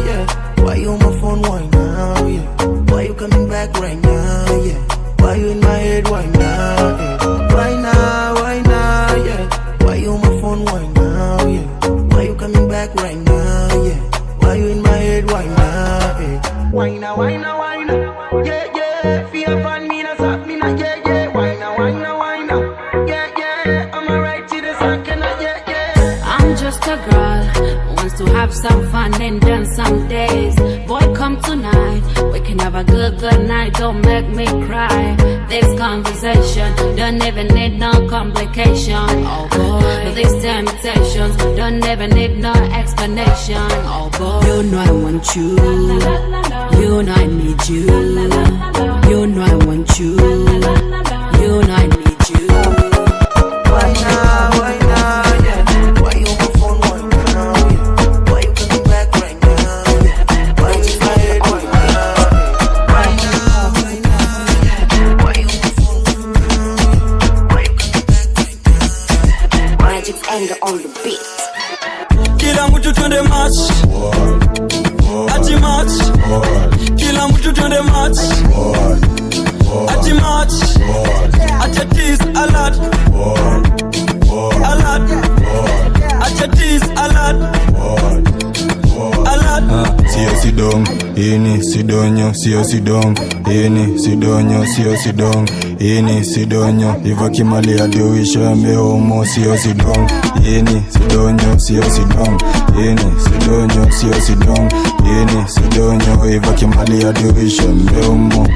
yeah? Why you on my phone, why now, yeah? Why you coming back right now, yeah? Why you in my head, why now, yeah? Why now, yeah? Why you on my phone, why now, yeah? Why you coming back right now, yeah? Why you in my head, why now, yeah? Why now, why now, why now? Yeah, yeah. Fear upon me, na stop me, na yeah, yeah. Why now, why now, why now? Yeah, yeah. I'm alright to the second, yeah, yeah. I'm just a girl who wants to have some fun and dance some days. Boy, come tonight. We can have a good, good night. Don't make me cry. This conversation don't even need no complication. Oh boy, these temptations don't even need no explanation. Oh boy, you know I want you. You know I need you. You know I want you. You know I need you. Why now, yeah? Why you on my phone, why now, yeah? Why you coming back right now, yeah? Why you in my head, why now, yeah? Why now, yeah? Why you on my phone, why you coming back right now? Magic's anger on the beat. Kila mtu twende match. Ati match. Kila mtu twende match. Ati match. Acha tease alert. Alert. Acha tease alert. Alert. Sio sidong, ini sidonyo, sio sidong, ini sidonyo, sio sidong, ini sidonyo, iva kimali aduisha meomo, sio sidong, ini sidonyo, sio sidong, ini sidonyo, sio sidong, ini sidonyo, iva kimali aduisha meomo.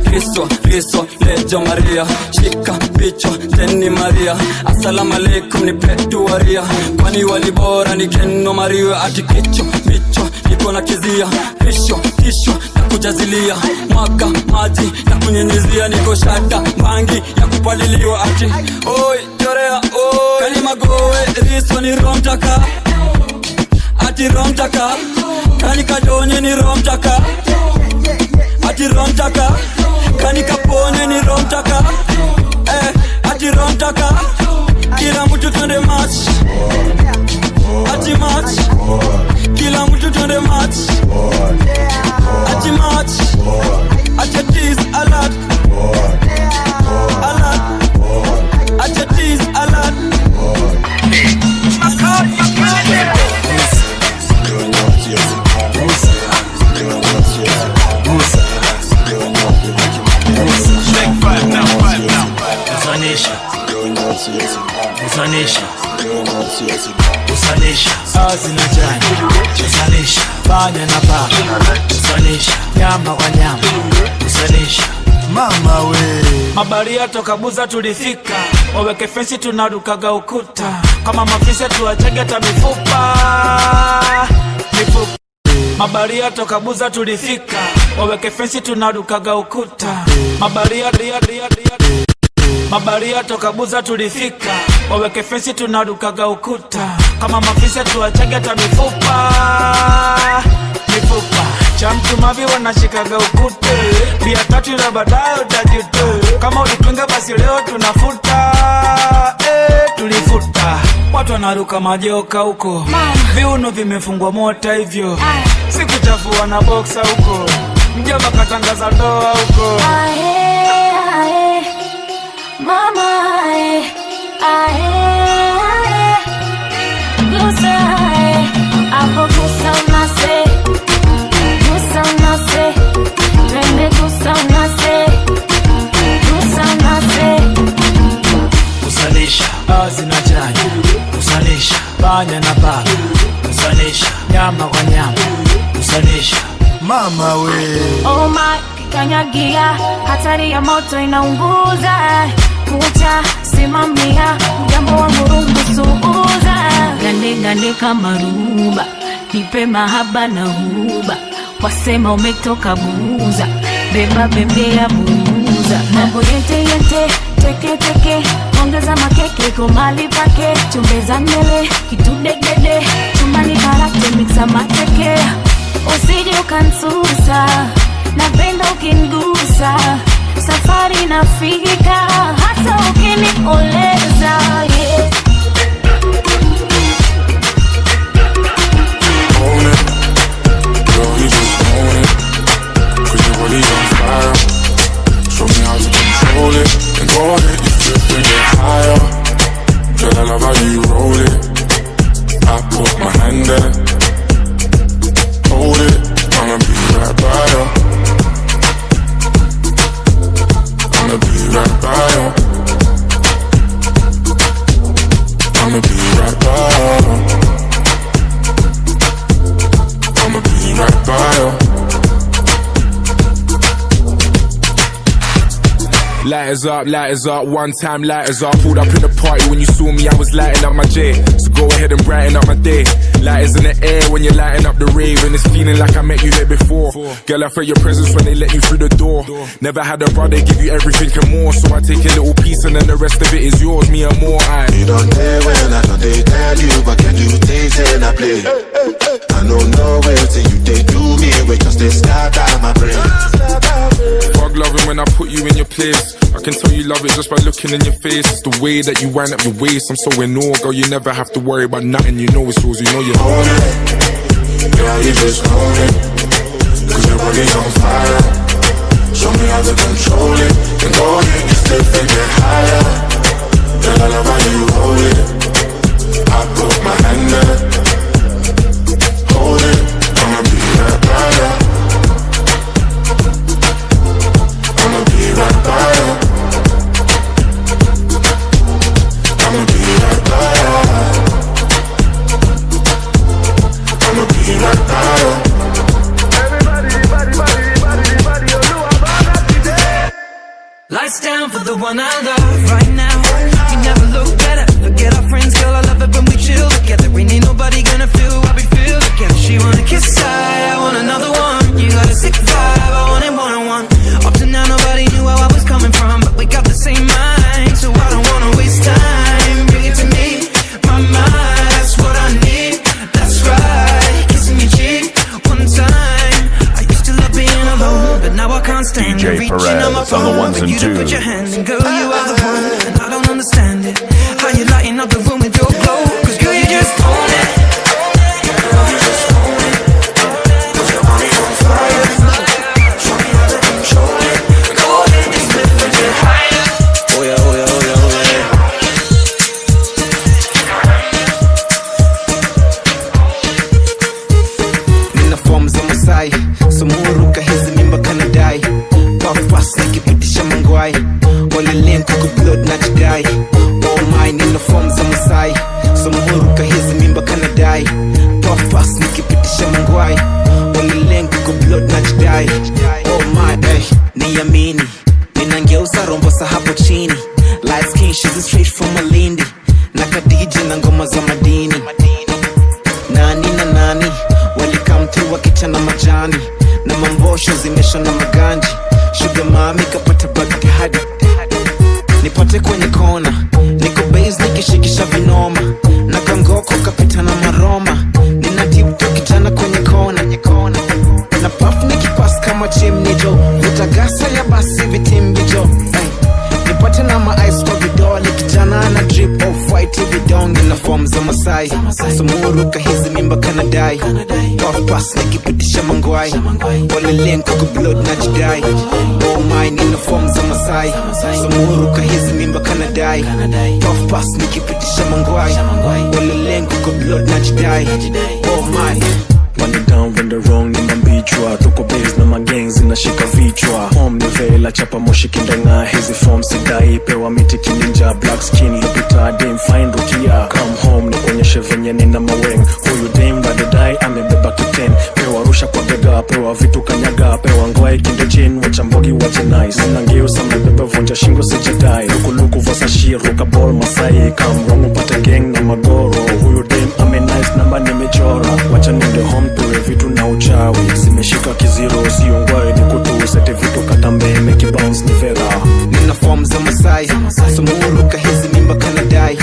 Kristo, Kristo, lejo Maria, shika picho, teni Maria. Assalamu alaikum ni petu waria. Kwani walibora ni keno Maria. Ati kicho, micho, niko na kizia. Pisho, tisho, na kujazilia. Mwaka, maji, na kunyenyizia. Niko shada, bangi, ya kupaliliwa. Ati, oi, jorea, oi. Kani magoe, riso ni romtaka. Ati romtaka. Kani kadonye ni romtaka. Ati romtaka. Kani kaponye ni romtaka. Ati romtaka. Kila mtu twende match. Ati match. Kila mtu twende match. Ati match. Acha tease alert. Alert. Acha tease alert. Usanisha, usanisha, azina jani, usanisha, panya na paka, usanisha, nyama kwa nyama, usanisha, mama we. Mabaria toka Buza tulifika, waweke fensi tunarukaga ukuta, kama mafisa tuwachege ta mifupa, mifupa. Mabaria toka Buza tulifika, waweke fensi tunarukaga ukuta, mabaria ria ria ria. Mabaria toka Buza tulifika, waweke fensi tunarukaga ukuta, kama mafisa tuwachege ta mifupa, mifupa. Cha mtu mavi wanashikaga ukute, bia tatu ila baadaye utajute. Kama ulipinga basi leo tunafuta, tulifuta. Watu wanaruka majoka huko, viuno vimefungwa mota hivyo, sikuchafua na boxer huko, mjomba katangaza ndoa huko. Ae, ae. Mama, ae, ae, ae. Gusa, ae. Hapo gusa unase. Gusa unase. Twende gusa unase. Gusa unase. Usanisha, azina jani. Usanisha, panya na paka. Usanisha, nyama kwa nyama. Usanisha, mama we. Oh my, kikanyagia, hatari ya moto inaunguza. Kucha, simamia, mjambo wa murungu suuza. Gande gande kama ruba, nipe mahaba na huba. Wasema umetoka Buza, beba bebe ya buza. Mambo yente yente, teke teke, ongeza makeke kumali pake. Chumbeza mbele, kitudegede, chumbani karate mixa mateke. Usije ukansusa, napenda ukingusa. Safari mbali nafika, hata ukinioleza, yeah. Own it, girl, you just own it. 'Cause your body's on fire. Show me how to control it. And go ahead, you trip and get higher. Girl, I love how you roll it. I put my hand there. Hold it, I'ma be right by you. I'ma be right by you. I'ma be right by you. I'ma be right by you. Lighters up, one time lighters up. Pulled up in the party when you saw me, I was lighting up my J. So go ahead and brighten up my day. Lighters in the air when you're lighting up the rave, and it's feeling like I met you here before. Girl, I felt your presence when they let you through the door. Never had a brother give you everything and more, so I take a little piece and then the rest of it is yours, me and more. I You don't tell when I don't they tell you, but can you taste and I play? I don't know where till you they do me, we just they scatter my brain. Fuck loving when I put you in your place. I can tell you love it just by looking in your face. It's the way that you wind up your waist. I'm so in awe, girl, you never have to worry about nothing. You know it's yours, you know you own it. Girl, you just own it. 'Cause your body's on fire. Show me how to control it. And go ahead, you slip and get higher. Girl, I love how you hold it. I put my hand there. Hold it, I'ma be right by you. I'ma be right by you. I'ma be right by you. I'ma be right by you. Lights down for the one I love right now. We never look better. Forget our friends, girl, I love it when we chill together. We ain't nobody gonna feel what we feel together. She wanna kiss, I want another one. You got a sick vibe, I want it one on one. Up to now, nobody knew where I was coming from, but we got the same mind, so I don't wanna waste time. Bring it to me, my mind, that's what I need. That's right, kissing your cheek one time. I used to love being alone, but now I can't stand DJ it. Reaching on my Perez on the phone ones for and you to put your twos. hand and girl, you are the one, and I don't understand it. How you lighting up the room with your glow? 'Cause girl, you just own it. Girl, you just own it. 'Cause your body's on fire. Show me how to control it. Go ahead and slip and get higher. Oh yeah, oh yeah, oh yeah, oh yeah. Nina form za Masai, sumuruka hizi mimba kanadai. Puff pass nikipitisha mangwai, olelen kuku blood na jidai. Oh my, nina form za Masai, sumuruka hizi mimba kanadai. Puff pass nikipitisha mangwai, olelen kuku blood na jidai. Oh my, eh, niamini, ninangeuza rombo sa hapo chini. Light skin, she's straight from Malindi, na Khadija na ngoma za madini. Nani na nani walikam through wakichana majani na mambosho zimesha na maganji. Sugar mami kapata Baghdadi, nipate kwenye kona, niko base nikishikisha vinoma na kangoko kapita na maroma, nina deep talk kijana kwenye kona na puff nikipass kama chimney jo, vitagasa ya basi vitimbi jo. Hey, nipate na ma ice kwa vidole, kijana na drip off white vidonge na form za Masai, sumuruka hizi mimba kanadai. Puff pass nikipitisha mangwai, olelen kuku blood na jidai. Oh my, nina form za Masai, sumuruka hizi mimba kanadai. Puff pass nikipitisha mangwai, olelen kuku blood na jidai. Oh my. Pande down when the wrong ni mambichwa, tuko base na magang zinashika vichwa. Form ni vela chapa moshi kindenga, hizi form sidai pewa miti kininja. Black skin lupita dame fine rukia, come home ni kuonyeshe venye nina maweng. Huyu dame radodai amebeba kiten, pewa rusha kwa bega, pewa vitu kanyaga, pewa ngwai kinde chin, wacha mbogi wache nice. Nina ngeusa mebeba vunja shingo sijadai, lukuluku vasashi ruka ball masai, come wrong upate gang na magoro. Huyu dame ame nice namba nimechora, wacha niende home tuwe vitu na uchawi. Zimeshika kiziro sio ngwai ni kutu, sete vitu katambe make it bounce ni vera. Nina form za Masai, sumuruka hizi mimba kanadai.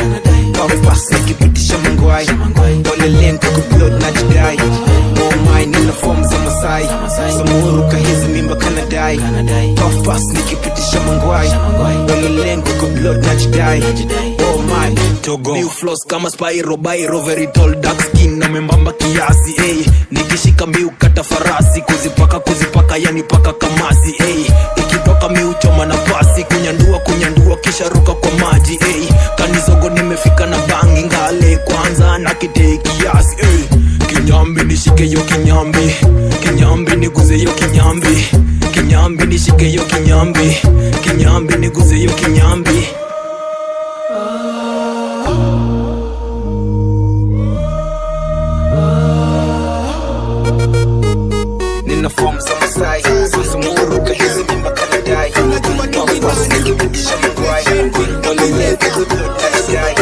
Puff pass nikipitisha mangwai, olelen kuku blood na jidai. Oh my, nina form za Masai, sumuruka hizi mimba kanadai. kanadai. Puff pass nikipitisha mangwai. Walilengo kwa blood najidai. Oh my Togo. New flows kama Spyro Byro, very tall dark skin na membamba kiasi ey. Nikishika mbiu kata farasi, kuzipaka kuzipaka yani paka kamasi ey. Ikitoka miu choma na pasi, kunyandua kunyandua kisha ruka kwa maji ey. Kanizogo nimefika na bangi ngale kwanza na kitei kiasi ey. Kinyambi nishike yo kinyambi, kinyambi niguze yo kinyambi, kinyambi nishike yo kinyambi, kinyambi niguze yo kinyambi. Nina form za Masai, Suzumuru kahizi mimba kanadai. Puff pass nikipitisha mangwai. Walilengo kwa blood najidai. Oh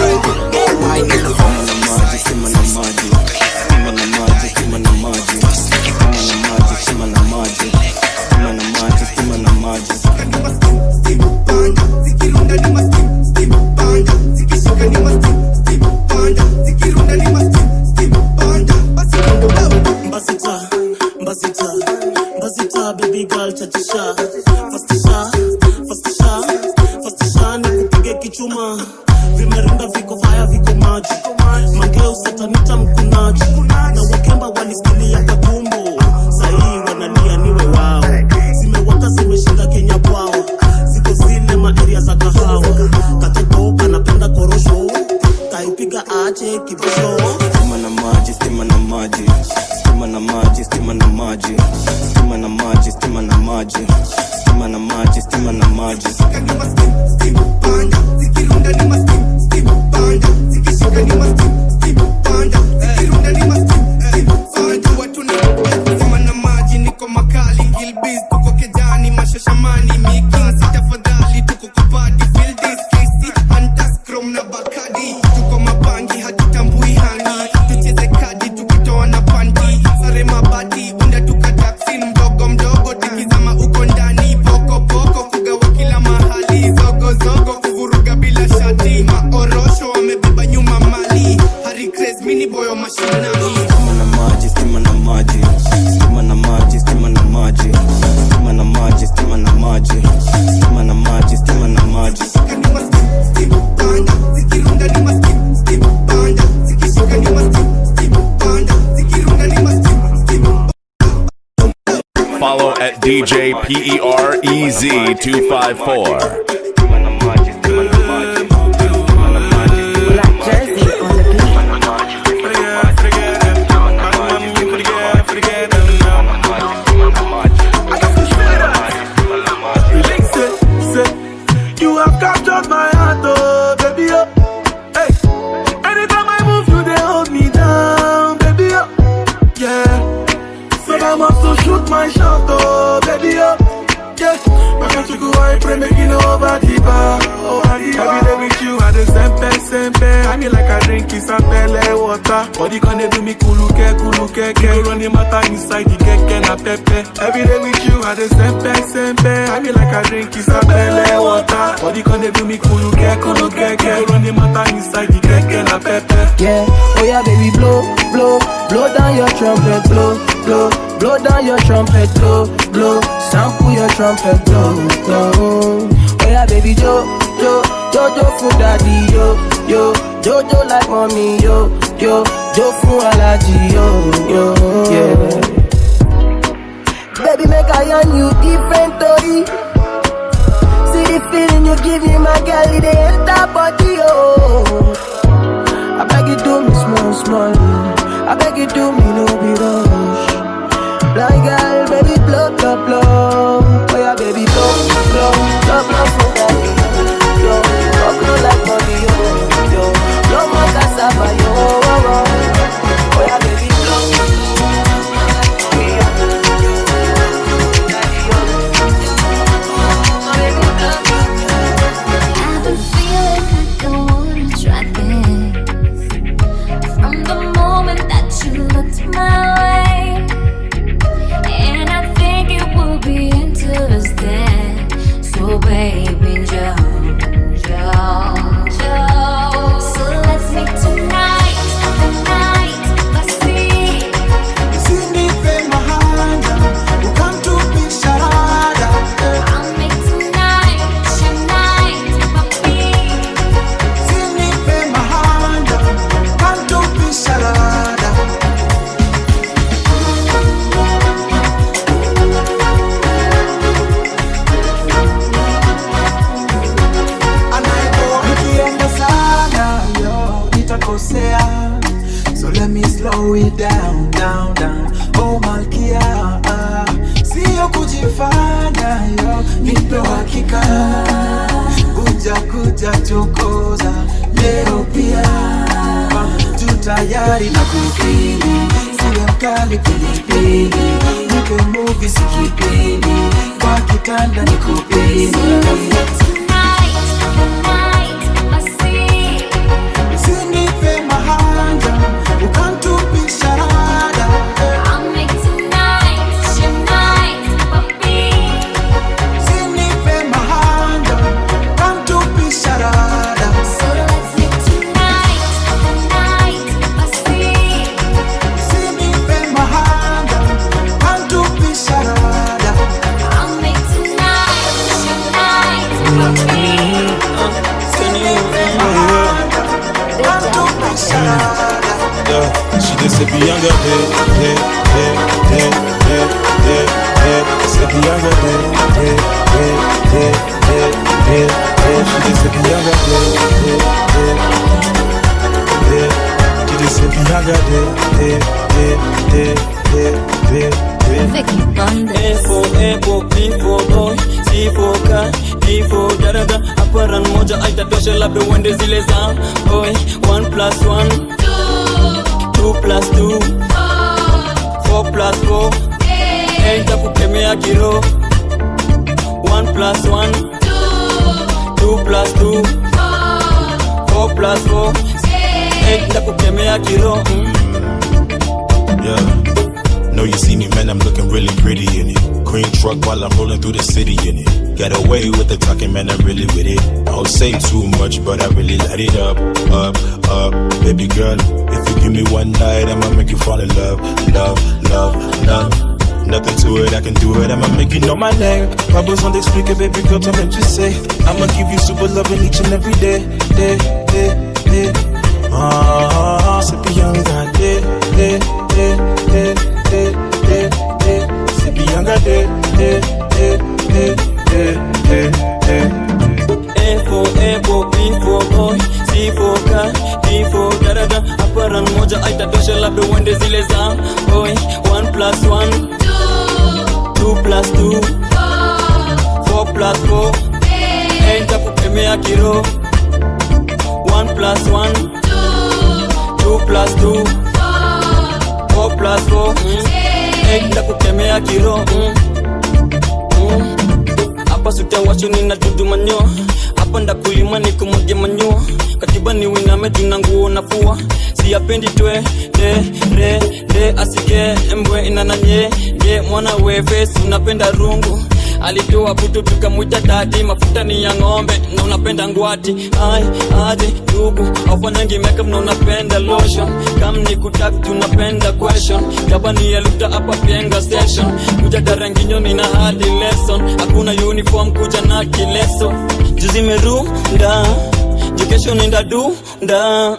my, nina form za Masai. Stima na maji, stima na maji, stima na maji, stima na maji, stima na maji, stima na maji, stima na maji. Mbazita, mbazita, mbazita, baby girl chachisha. Fastisha, fastisha, fastisha, nikupige kichuma. Vimerunda viko fire viko maji. Mangeu satanita mkunaji. Na wakemba walisikilia kwa tumbo. Sahii wanalia niwe wao. Zimewaka zimeshinda Kenya kwao. Ziko zile maeria za kahawa. Katoto kanapenda korosho. Kaipiga ache kibosho. Stima na maji, stima na maji, stima na maji, stima na maji, stima na maji, stima na maji, stima na maji, stima na maji. Sima na maji niko makali Gilbiz tuko kejani mashashamani Miking sitafadhali tuko kupadi Feel this KC Hunters Chrome na Bacardi. Tuko mabangi hatutambui hani. Tucheze kadi tukitoa na panti. Sare mabati unda tuka taxi mdogo mdogo tukizama uko ndani poko poko kugawa kila mahali zogo zogo kuvuruga bila shati maorosho wamebeba nyuma mali Harry Craze mini boyo mashinani. Stima na maji, stima na maji, stima na maji, stima na maji, stima na maji, stima na maji, stima na maji, stima na maji. Follow at DJ PEREZ 254. Black Jersey on the beat. Say, say, you have captured my heart, oh baby, oh. Hey, anytime I move, you they hold me down, baby, oh. Yeah, so I'm up to shoot my shot, oh baby, oh. Yeah, my country go I pray making over the bar, over the bar. Every day with you, I the sempe sempe. I mean like I drink isapele water. Body can do me kuluke kuluke ke. You run the matter inside the keke na pepe. Every day with you, I the sempe sempe. I mean like I drink isapele water. Body can do me kuluke kuluke ke. You run the matter inside the keke na pepe. Yeah, oh yeah, baby, blow, blow, blow down your trumpet, blow, blow, blow down your trumpet, blow, blow, sample your trumpet, blow, blow. Oh yeah, baby, jo, jo, jojo for daddy, yo, yo, jojo like mommy, yo, yo, jo for allergy, yo, yo, yeah. Baby, make I on you different, story. See the feeling you give me, my girl, it dey enter body, oh. I beg you do me small, small. I beg you do me no be rush. Blind girl, baby, blow, blow, blow. Oh yeah, baby, blow, blow, blow, blow for daddy. Yo, blow, blow like money, yo, yo. Blow more cassava, yo, oh, oh. Oh yeah, baby, blow. I've been feeling like I wanna try this. From the moment that you looked my way, Nataka kuja kuja chokoza leo pia, tu tayari na kufili, siwe mkali pilipili, nipe movie sikipindi, kwa kitanda nikupini. Usinipe mahanja ukantupisha rada. Usinipe mahanja ukantupisha rada. Usinipe mahanja ukantupisha rada. Usinipe mahanja ukantupisha rada. Yeah, she just said Bianca, hey, hey, hey, hey, hey, hey, hey. Said Bianca, hey, hey, hey, hey, hey, hey, hey. She just said Bianca, hey, hey, hey, hey. She just said Bianca, hey, hey, hey, hey, hey, hey, hey. A for apple, B for boy, C for car, D for da da da. Hapa run moja haitatosha, labda uende zile za boy. 1 plus 1, 2 plus 2, 4 plus 4. Nitakukemea kiro. 1 plus 1, 2 plus 2, 4 plus 4. Nitakukemea kiro. Yeah. Know you see me, man, I'm looking really pretty in it. Green truck while I'm rolling through the city in it. Got away with the talking, man, I'm really with it. I don't say too much, but I really light it up, up, up. Baby girl, if you give me one night, I'ma make you fall in love, love, love, love. Nothing to it, I can do it, I'ma make you know my name. Pas besoin d'expliquer, baby girl, toi-même tu sais. I'ma give you super loving each and every day, day, day, day. Ah, c'est Bianca, day, day, day, day, day, day, day. C'est Bianca, day, day, day, day, day, day, day. A for apple, B for boy, C for car, D for da da da. Hapa run moja haitatosha, labda uende zile za boy. 1 plus 1, 2 plus 2, 4 plus 4. Nitakukemea kiro. 1 plus 1, 2 plus 2, 4 plus 4. Nitakukemea kiro. Hapa sutawasho nina dudu manyo. Hapa ndakulima nikumwagie manyo. Katiba ni winame tuna nguo nafua. Siyapendi twe de re de asike mbwe inananye ye mwana wefe unapenda rungu. Alitoa butu tukamwita dadi, mafuta ni ya ng'ombe na unapenda ngwati. Ai aje ndugu aufanyangi makeup na unapenda lotion. Kam ni kutak tunapenda question. Jabani ya luta hapa Pienga station. Kuja daranginyo nina hadi lesson. Hakuna uniform kuja na kileso. Juzi merunda jukesho nenda dunda.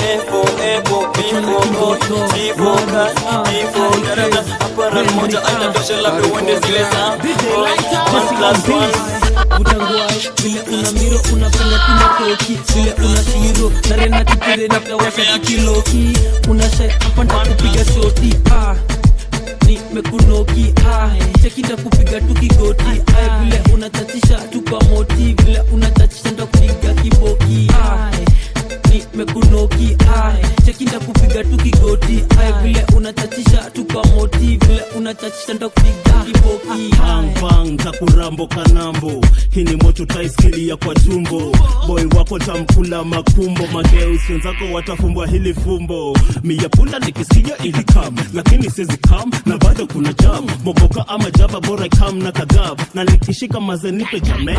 A for apple, B for boy, C for car, D for da da da. Hapa run moja haitatosha, labda uende zile za boy. 1 plus 1. Utangua vile una miro unafanya tunatoki vile una siro narena kipire na kawasha kiloki unashe hapa ndakupiga shoti nimekunoki cheki ndakupiga tu kigoti vile unachachisha tu kwa moti vile unachachisha ndakupiga kiboki nimekunoki cheki ndakupiga tu kigoti vile unachachisha tu kwa moti vile unachachisha ndakupiga kiboki. Bang bang takurambo kanambo, hii ni moto taiskilia kwa tumbo. Boy wako tamkula makumbo, mageuzi wenzako watafumbwa hili fumbo. Mia punda nikisikia ili kam, lakini sizi kam na bado kuna jam. Mogoka ama jaba bora kam na kagab, na nikishika mazenipe jame.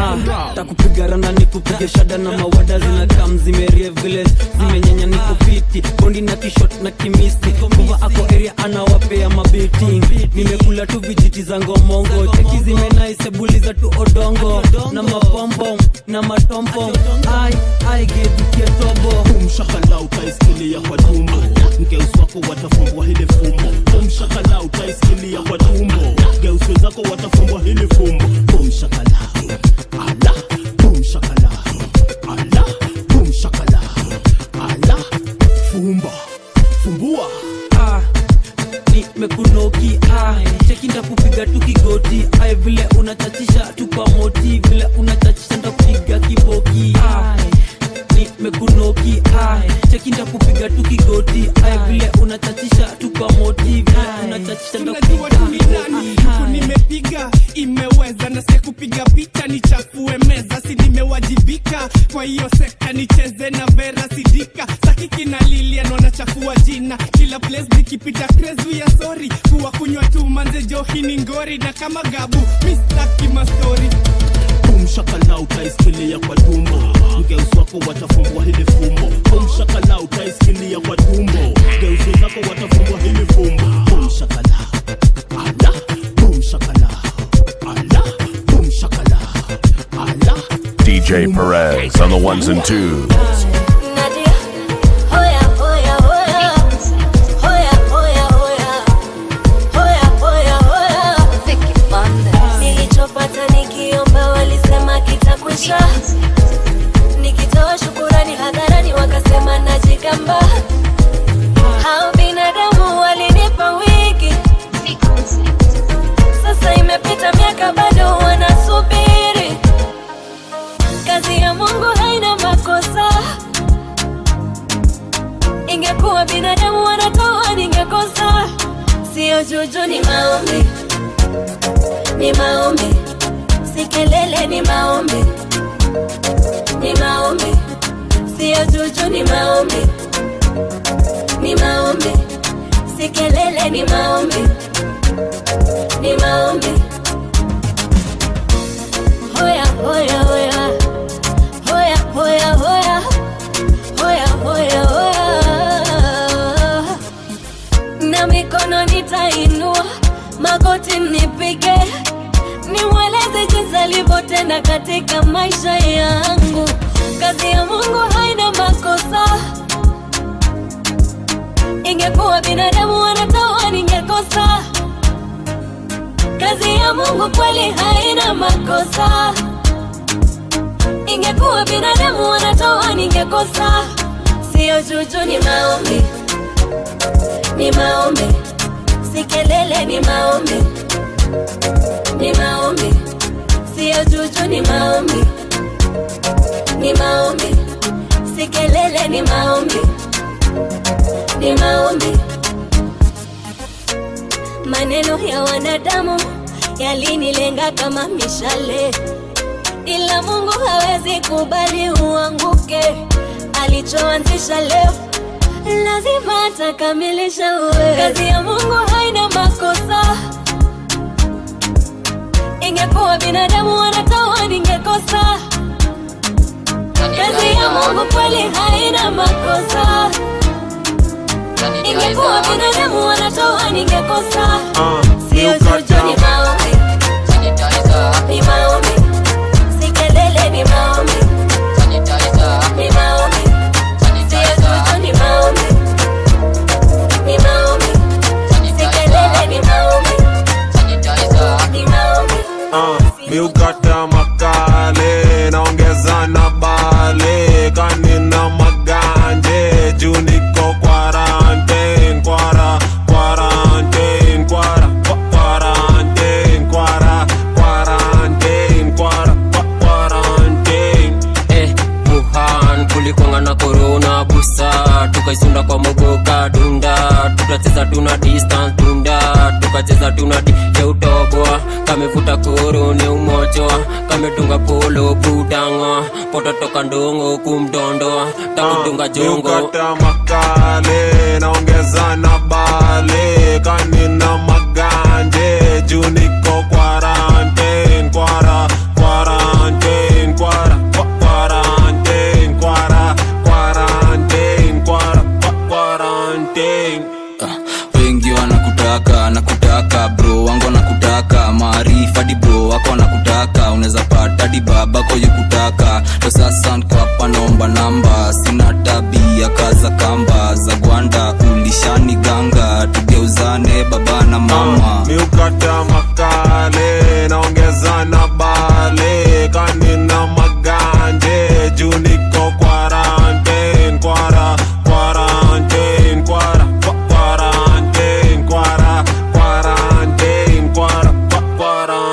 Takupiga rana nikupige shada na mawada zina kam zimerie vile zimenyenya niko fiti bondi na kishot na kimisi kuva ako area anawapea mabiti. Nimekula tu vijiti za ngomongo cheki zimenaisebuli za tu odongo na mapompom na matompom ai ai gedukia tobo. Umshakala utaisikilia kwa tumbo, mgeuzi wako watafumbwa hili fumbo. Umshakala utaisikilia kwa tumbo, mgeuzi wenzako watafumbwa hili fumbo. Umshakala ala, umshakala ala, umshakala ala, fumba fumbua. Nimekunoki cheki ndakupiga tu kigoti moti. Ai, vile unachachisha tupa moti, vile unachachisha ndakupiga kiboki. Ai, nimekunoki. Ai, cheki ndakupiga tu kigoti. Ai, vile unachachisha tupa moti, vile unachachisha Tunajua tu ni nani huku nimepiga imeweza na sasa kupiga picha nichafue meza, si nimewajibika kwa hiyo sekta, nicheze na Vera Sidika Sakiki na Lilian wanachafua jina kila place nikipita, crazy ya sorry kuwa kunywa tu manze johi ni ngori na kama gabu mistaki mastori. Kumshakala utaisikilia kwa tumbo, mgeuzi wako watafumbwa hili fumbo. Kumshakala utaisikilia kwa tumbo, mgeuzi zako watafumbwa hili fumbo. Kumshakala ala, kumshakala ala, kumshakala ala. DJ Perez on the ones and twos. Nadia, hoya hoya hoya, hoya hoya hoya, hoya hoya hoya. Nilichopata nikiomba walisema kitakwisha, nikitoa shukurani hadharani wakasema najigamba. Hao binadamu walinipa wiki, sasa imepita miaka bado wanasubiri. Kazi ya Mungu haina makosa, ingekuwa binadamu wanatoa ningekosa. Sio juju, ni maombi, ni maombi, si kelele, ni maombi, ni maombi. Sio juju, ni maombi, ni maombi, si kelele, ni maombi, ni maombi. Hoya hoya hoya, hoya hoya hoya, hoya hoya hoya. Na mikono nitainua, magoti nipige, nimweleze jinsi alivyotenda katika maisha yangu. Kazi ya Mungu haina makosa, ingekuwa binadamu wanatoa ningekosa. Kazi ya Mungu kweli haina makosa, ingekuwa binadamu wanatoa ningekosa. Sio juju, ni maombi, ni maombi, si kelele, ni maombi, ni maombi. Sio juju, ni maombi, ni maombi, si kelele, ni maombi, ni maombi. Maneno ya wanadamu yalinilenga kama mishale, ila Mungu hawezi kubali uanguke. Alichoanzisha leo lazima atakamilisha. Uwe kazi ya Mungu haina makosa, ingekuwa binadamu wanatoa ningekosa. Kazi ya Mungu kweli haina makosa, ingekuwa binadamu wanatoa ningekosa. Sio juju, ni maombi, ni maombi, si kelele, ni maombi, ni maombi. Sio juju, ni maombi, ni maombi, si kelele, ni maombi, ni maombi. Miukata makale naongeza na bale kanina maganje juu niko quarantine, quara quarantine, quara quarantine, quara quarantine, quara quarantine. Wuhan kulikwanga na corona busa, tukaisunda kwa mogoka dunda, tukacheza tuna distance dunda, tukacheza tuna di ya utoboa, kamevuta koro ni umochoa, kametunga polo budanga, pototoka ndongo kumdondoa, takudunga jongo. Miukata makale naongeza na bale kanina maganje juu niko quarantine, quara quarantine, quara quarantine, quara quarantine, quara quarantine. Wengi wanakutaka, nakutaka bro wangu wanakutaka, maarifa di bro wako wanakutaka, unaweza pata di babako yukutaka. Ndo sasa niko hapa naomba namba, sina tabia kaza kamba za gwanda, ulishani ganga tugeuzane baba na mama. Miukata makale naongeza na bale kanina maganje juu niko quarantine, quara quarantine, quara quarantine, quara quarantine, quara quarantine.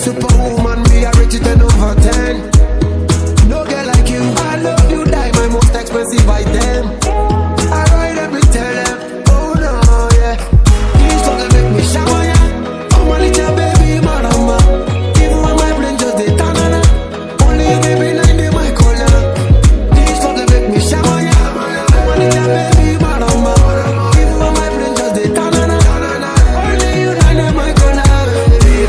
Superwoman, me I rate you 10 over 10. No girl like you, I love you, die my most expensive item. I ride every tell them, oh no, yeah. These songs they make me shower, yeah. Oh my little baby, marama. Even when my brain just dey tanana. Only you baby nine day my color. These songs they make me shower, yeah. Oh my little baby, marama. Even when my brain just dey tanana. Only you nine day my color.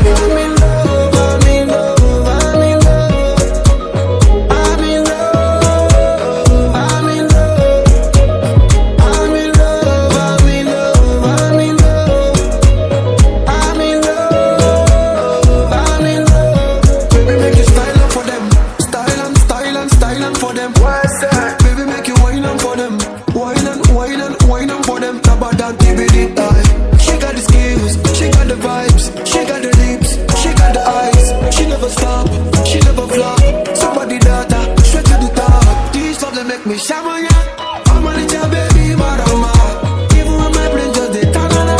I'm in love, I'm in love, I'm in love. I'm in love, I'm in love. I'm in love, I'm in love, I'm in love. I'm in love, I'm in love. Baby, make you style up for them. Style and style and style and for them. What's that? Baby, make you wine on for them. Wine and wine and wine on for them. Taba down TBD. Aye. She got the skills, she got the vibes, she got the lips, she got the eyes. She never stop, she never flop. Somebody daughter, straight to the top. These love they make me shower, yeah. I'm a little baby, marama. Even when my brain just dey tanana.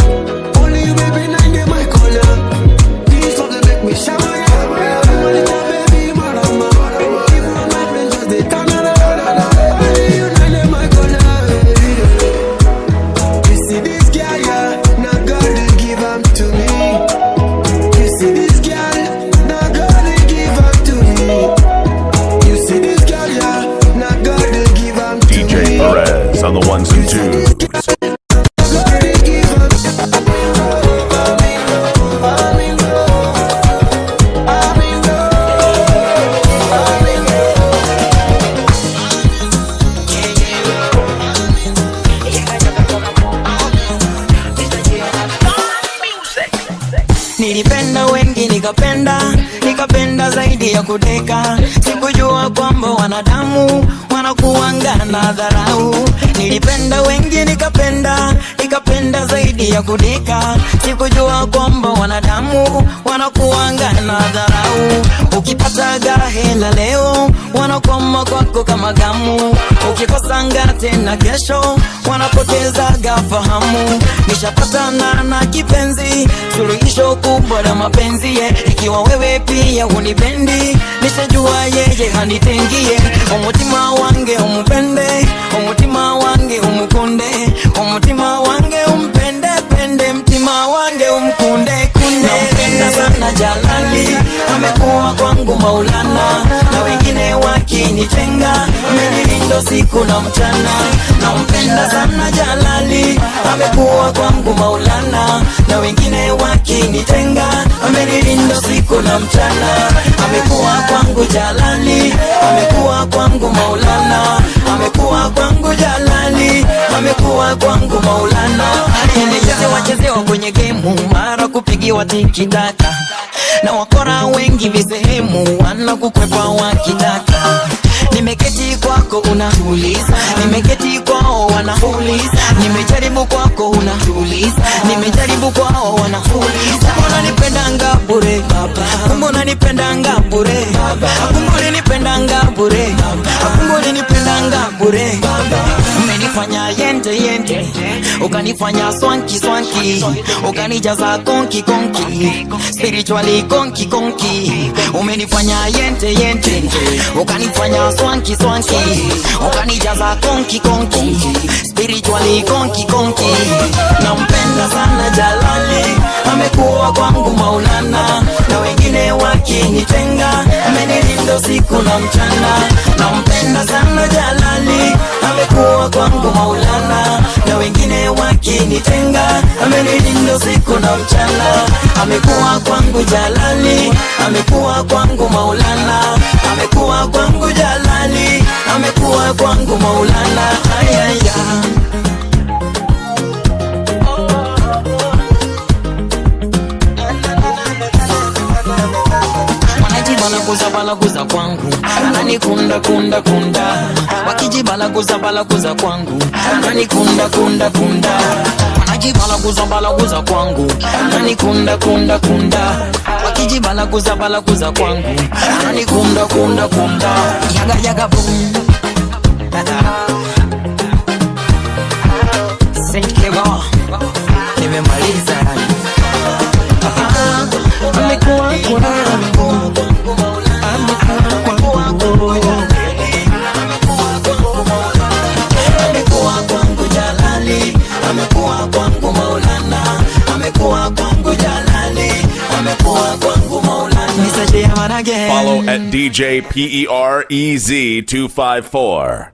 Only you baby nine day my color. These love they make me shower, yeah. I'm a little baby, marama. Even when my brain just dey tanana. Only you nine day my color. You see this girl, yeah, now God they give 'em to me. You see this girl, now God they give 'em to me. You see this girl, yeah, now God they give 'em to DJ me. Perez on the ones and twos. Nilipenda wengi nikapenda, nikapenda zaidi ya kudeka. Sikujua kwamba wanadamu wanakuanga na dharau. Nilipenda wengi nikapenda, nikapenda zaidi ya kudeka. Sikujua kwamba wanadamu wanakuanga na dharau. Ukipataga hela leo wanakwama kwako kama gamu. Ukikosanga tena kesho wanapotezaga fahamu. Nishapatana na kipenzi, suluhisho kubwa la mapenzi ye. Ikiwa wewe pia hunipendi, nishajua yeye hanitengie. Umutima wange umupende, umutima wange umukunde, umutima wange umpende pende, mtima wange umkunde kunde. Nampenda sana Jalali, amekuwa kwangu Maulana, na wengine wakinitenga, amenilinda usiku na mchana. Nampenda sana Jalali, amekuwa kwangu Maulana, na wengine wakinitenga, amenilinda usiku na mchana. Amekuwa kwangu Jalali, amekuwa kwangu Maulana, amekuwa kwangu Jalali, amekuwa kwangu Maulana. Nichezewa chezewa kwenye gemu, mara kupigiwa tikitaka, na wakora wengi visehemu wanakukwepa wakitaka. Nimeketi kwako unatuliza, nimeketi kwao wanafuliza, nimejaribu kwako unatuliza, nimejaribu kwao wanafuliza. Kumbe unanipendanga bure, kumbe unanipendanga bure, kumbe ulinipendanga bure, kumbe ulinipendanga bure. Umenifanya yente yente, ukanifanya swanky swanky, ukanijaza konki konki, spiritually konki konki. Umenifanya yente yente, ukanifanya swanky swanky, ukanijaza konki konki, spiritually konki konki. Nampenda sana Jalali, amekuwa kwangu Maulana, na wengine wakinitenga, amenilinda usiku na mchana. Nampenda sana Jalali, amekuwa kwangu Maulana, na wengine wakinitenga, amenilinda usiku na mchana. Amekuwa kwangu Jalali, amekuwa kwangu Maulana, amekuwa kwangu Jalali, amekuwa kwangu Maulana. Ayaya. Wanajibalaguza balaguza kwangu, ananikunda kunda kunda. Wakijibalaguza balaguza kwangu, ananikunda kunda kunda. Wanajibalaguza balaguza kwangu, ananikunda kunda kunda. Wakijibalaguza balaguza kwangu, ananikunda kunda kunda. Yaga yaga boom. Saint Clever, nimemaliza. Amekuwa kwa again. Follow at DJ PEREZ 254.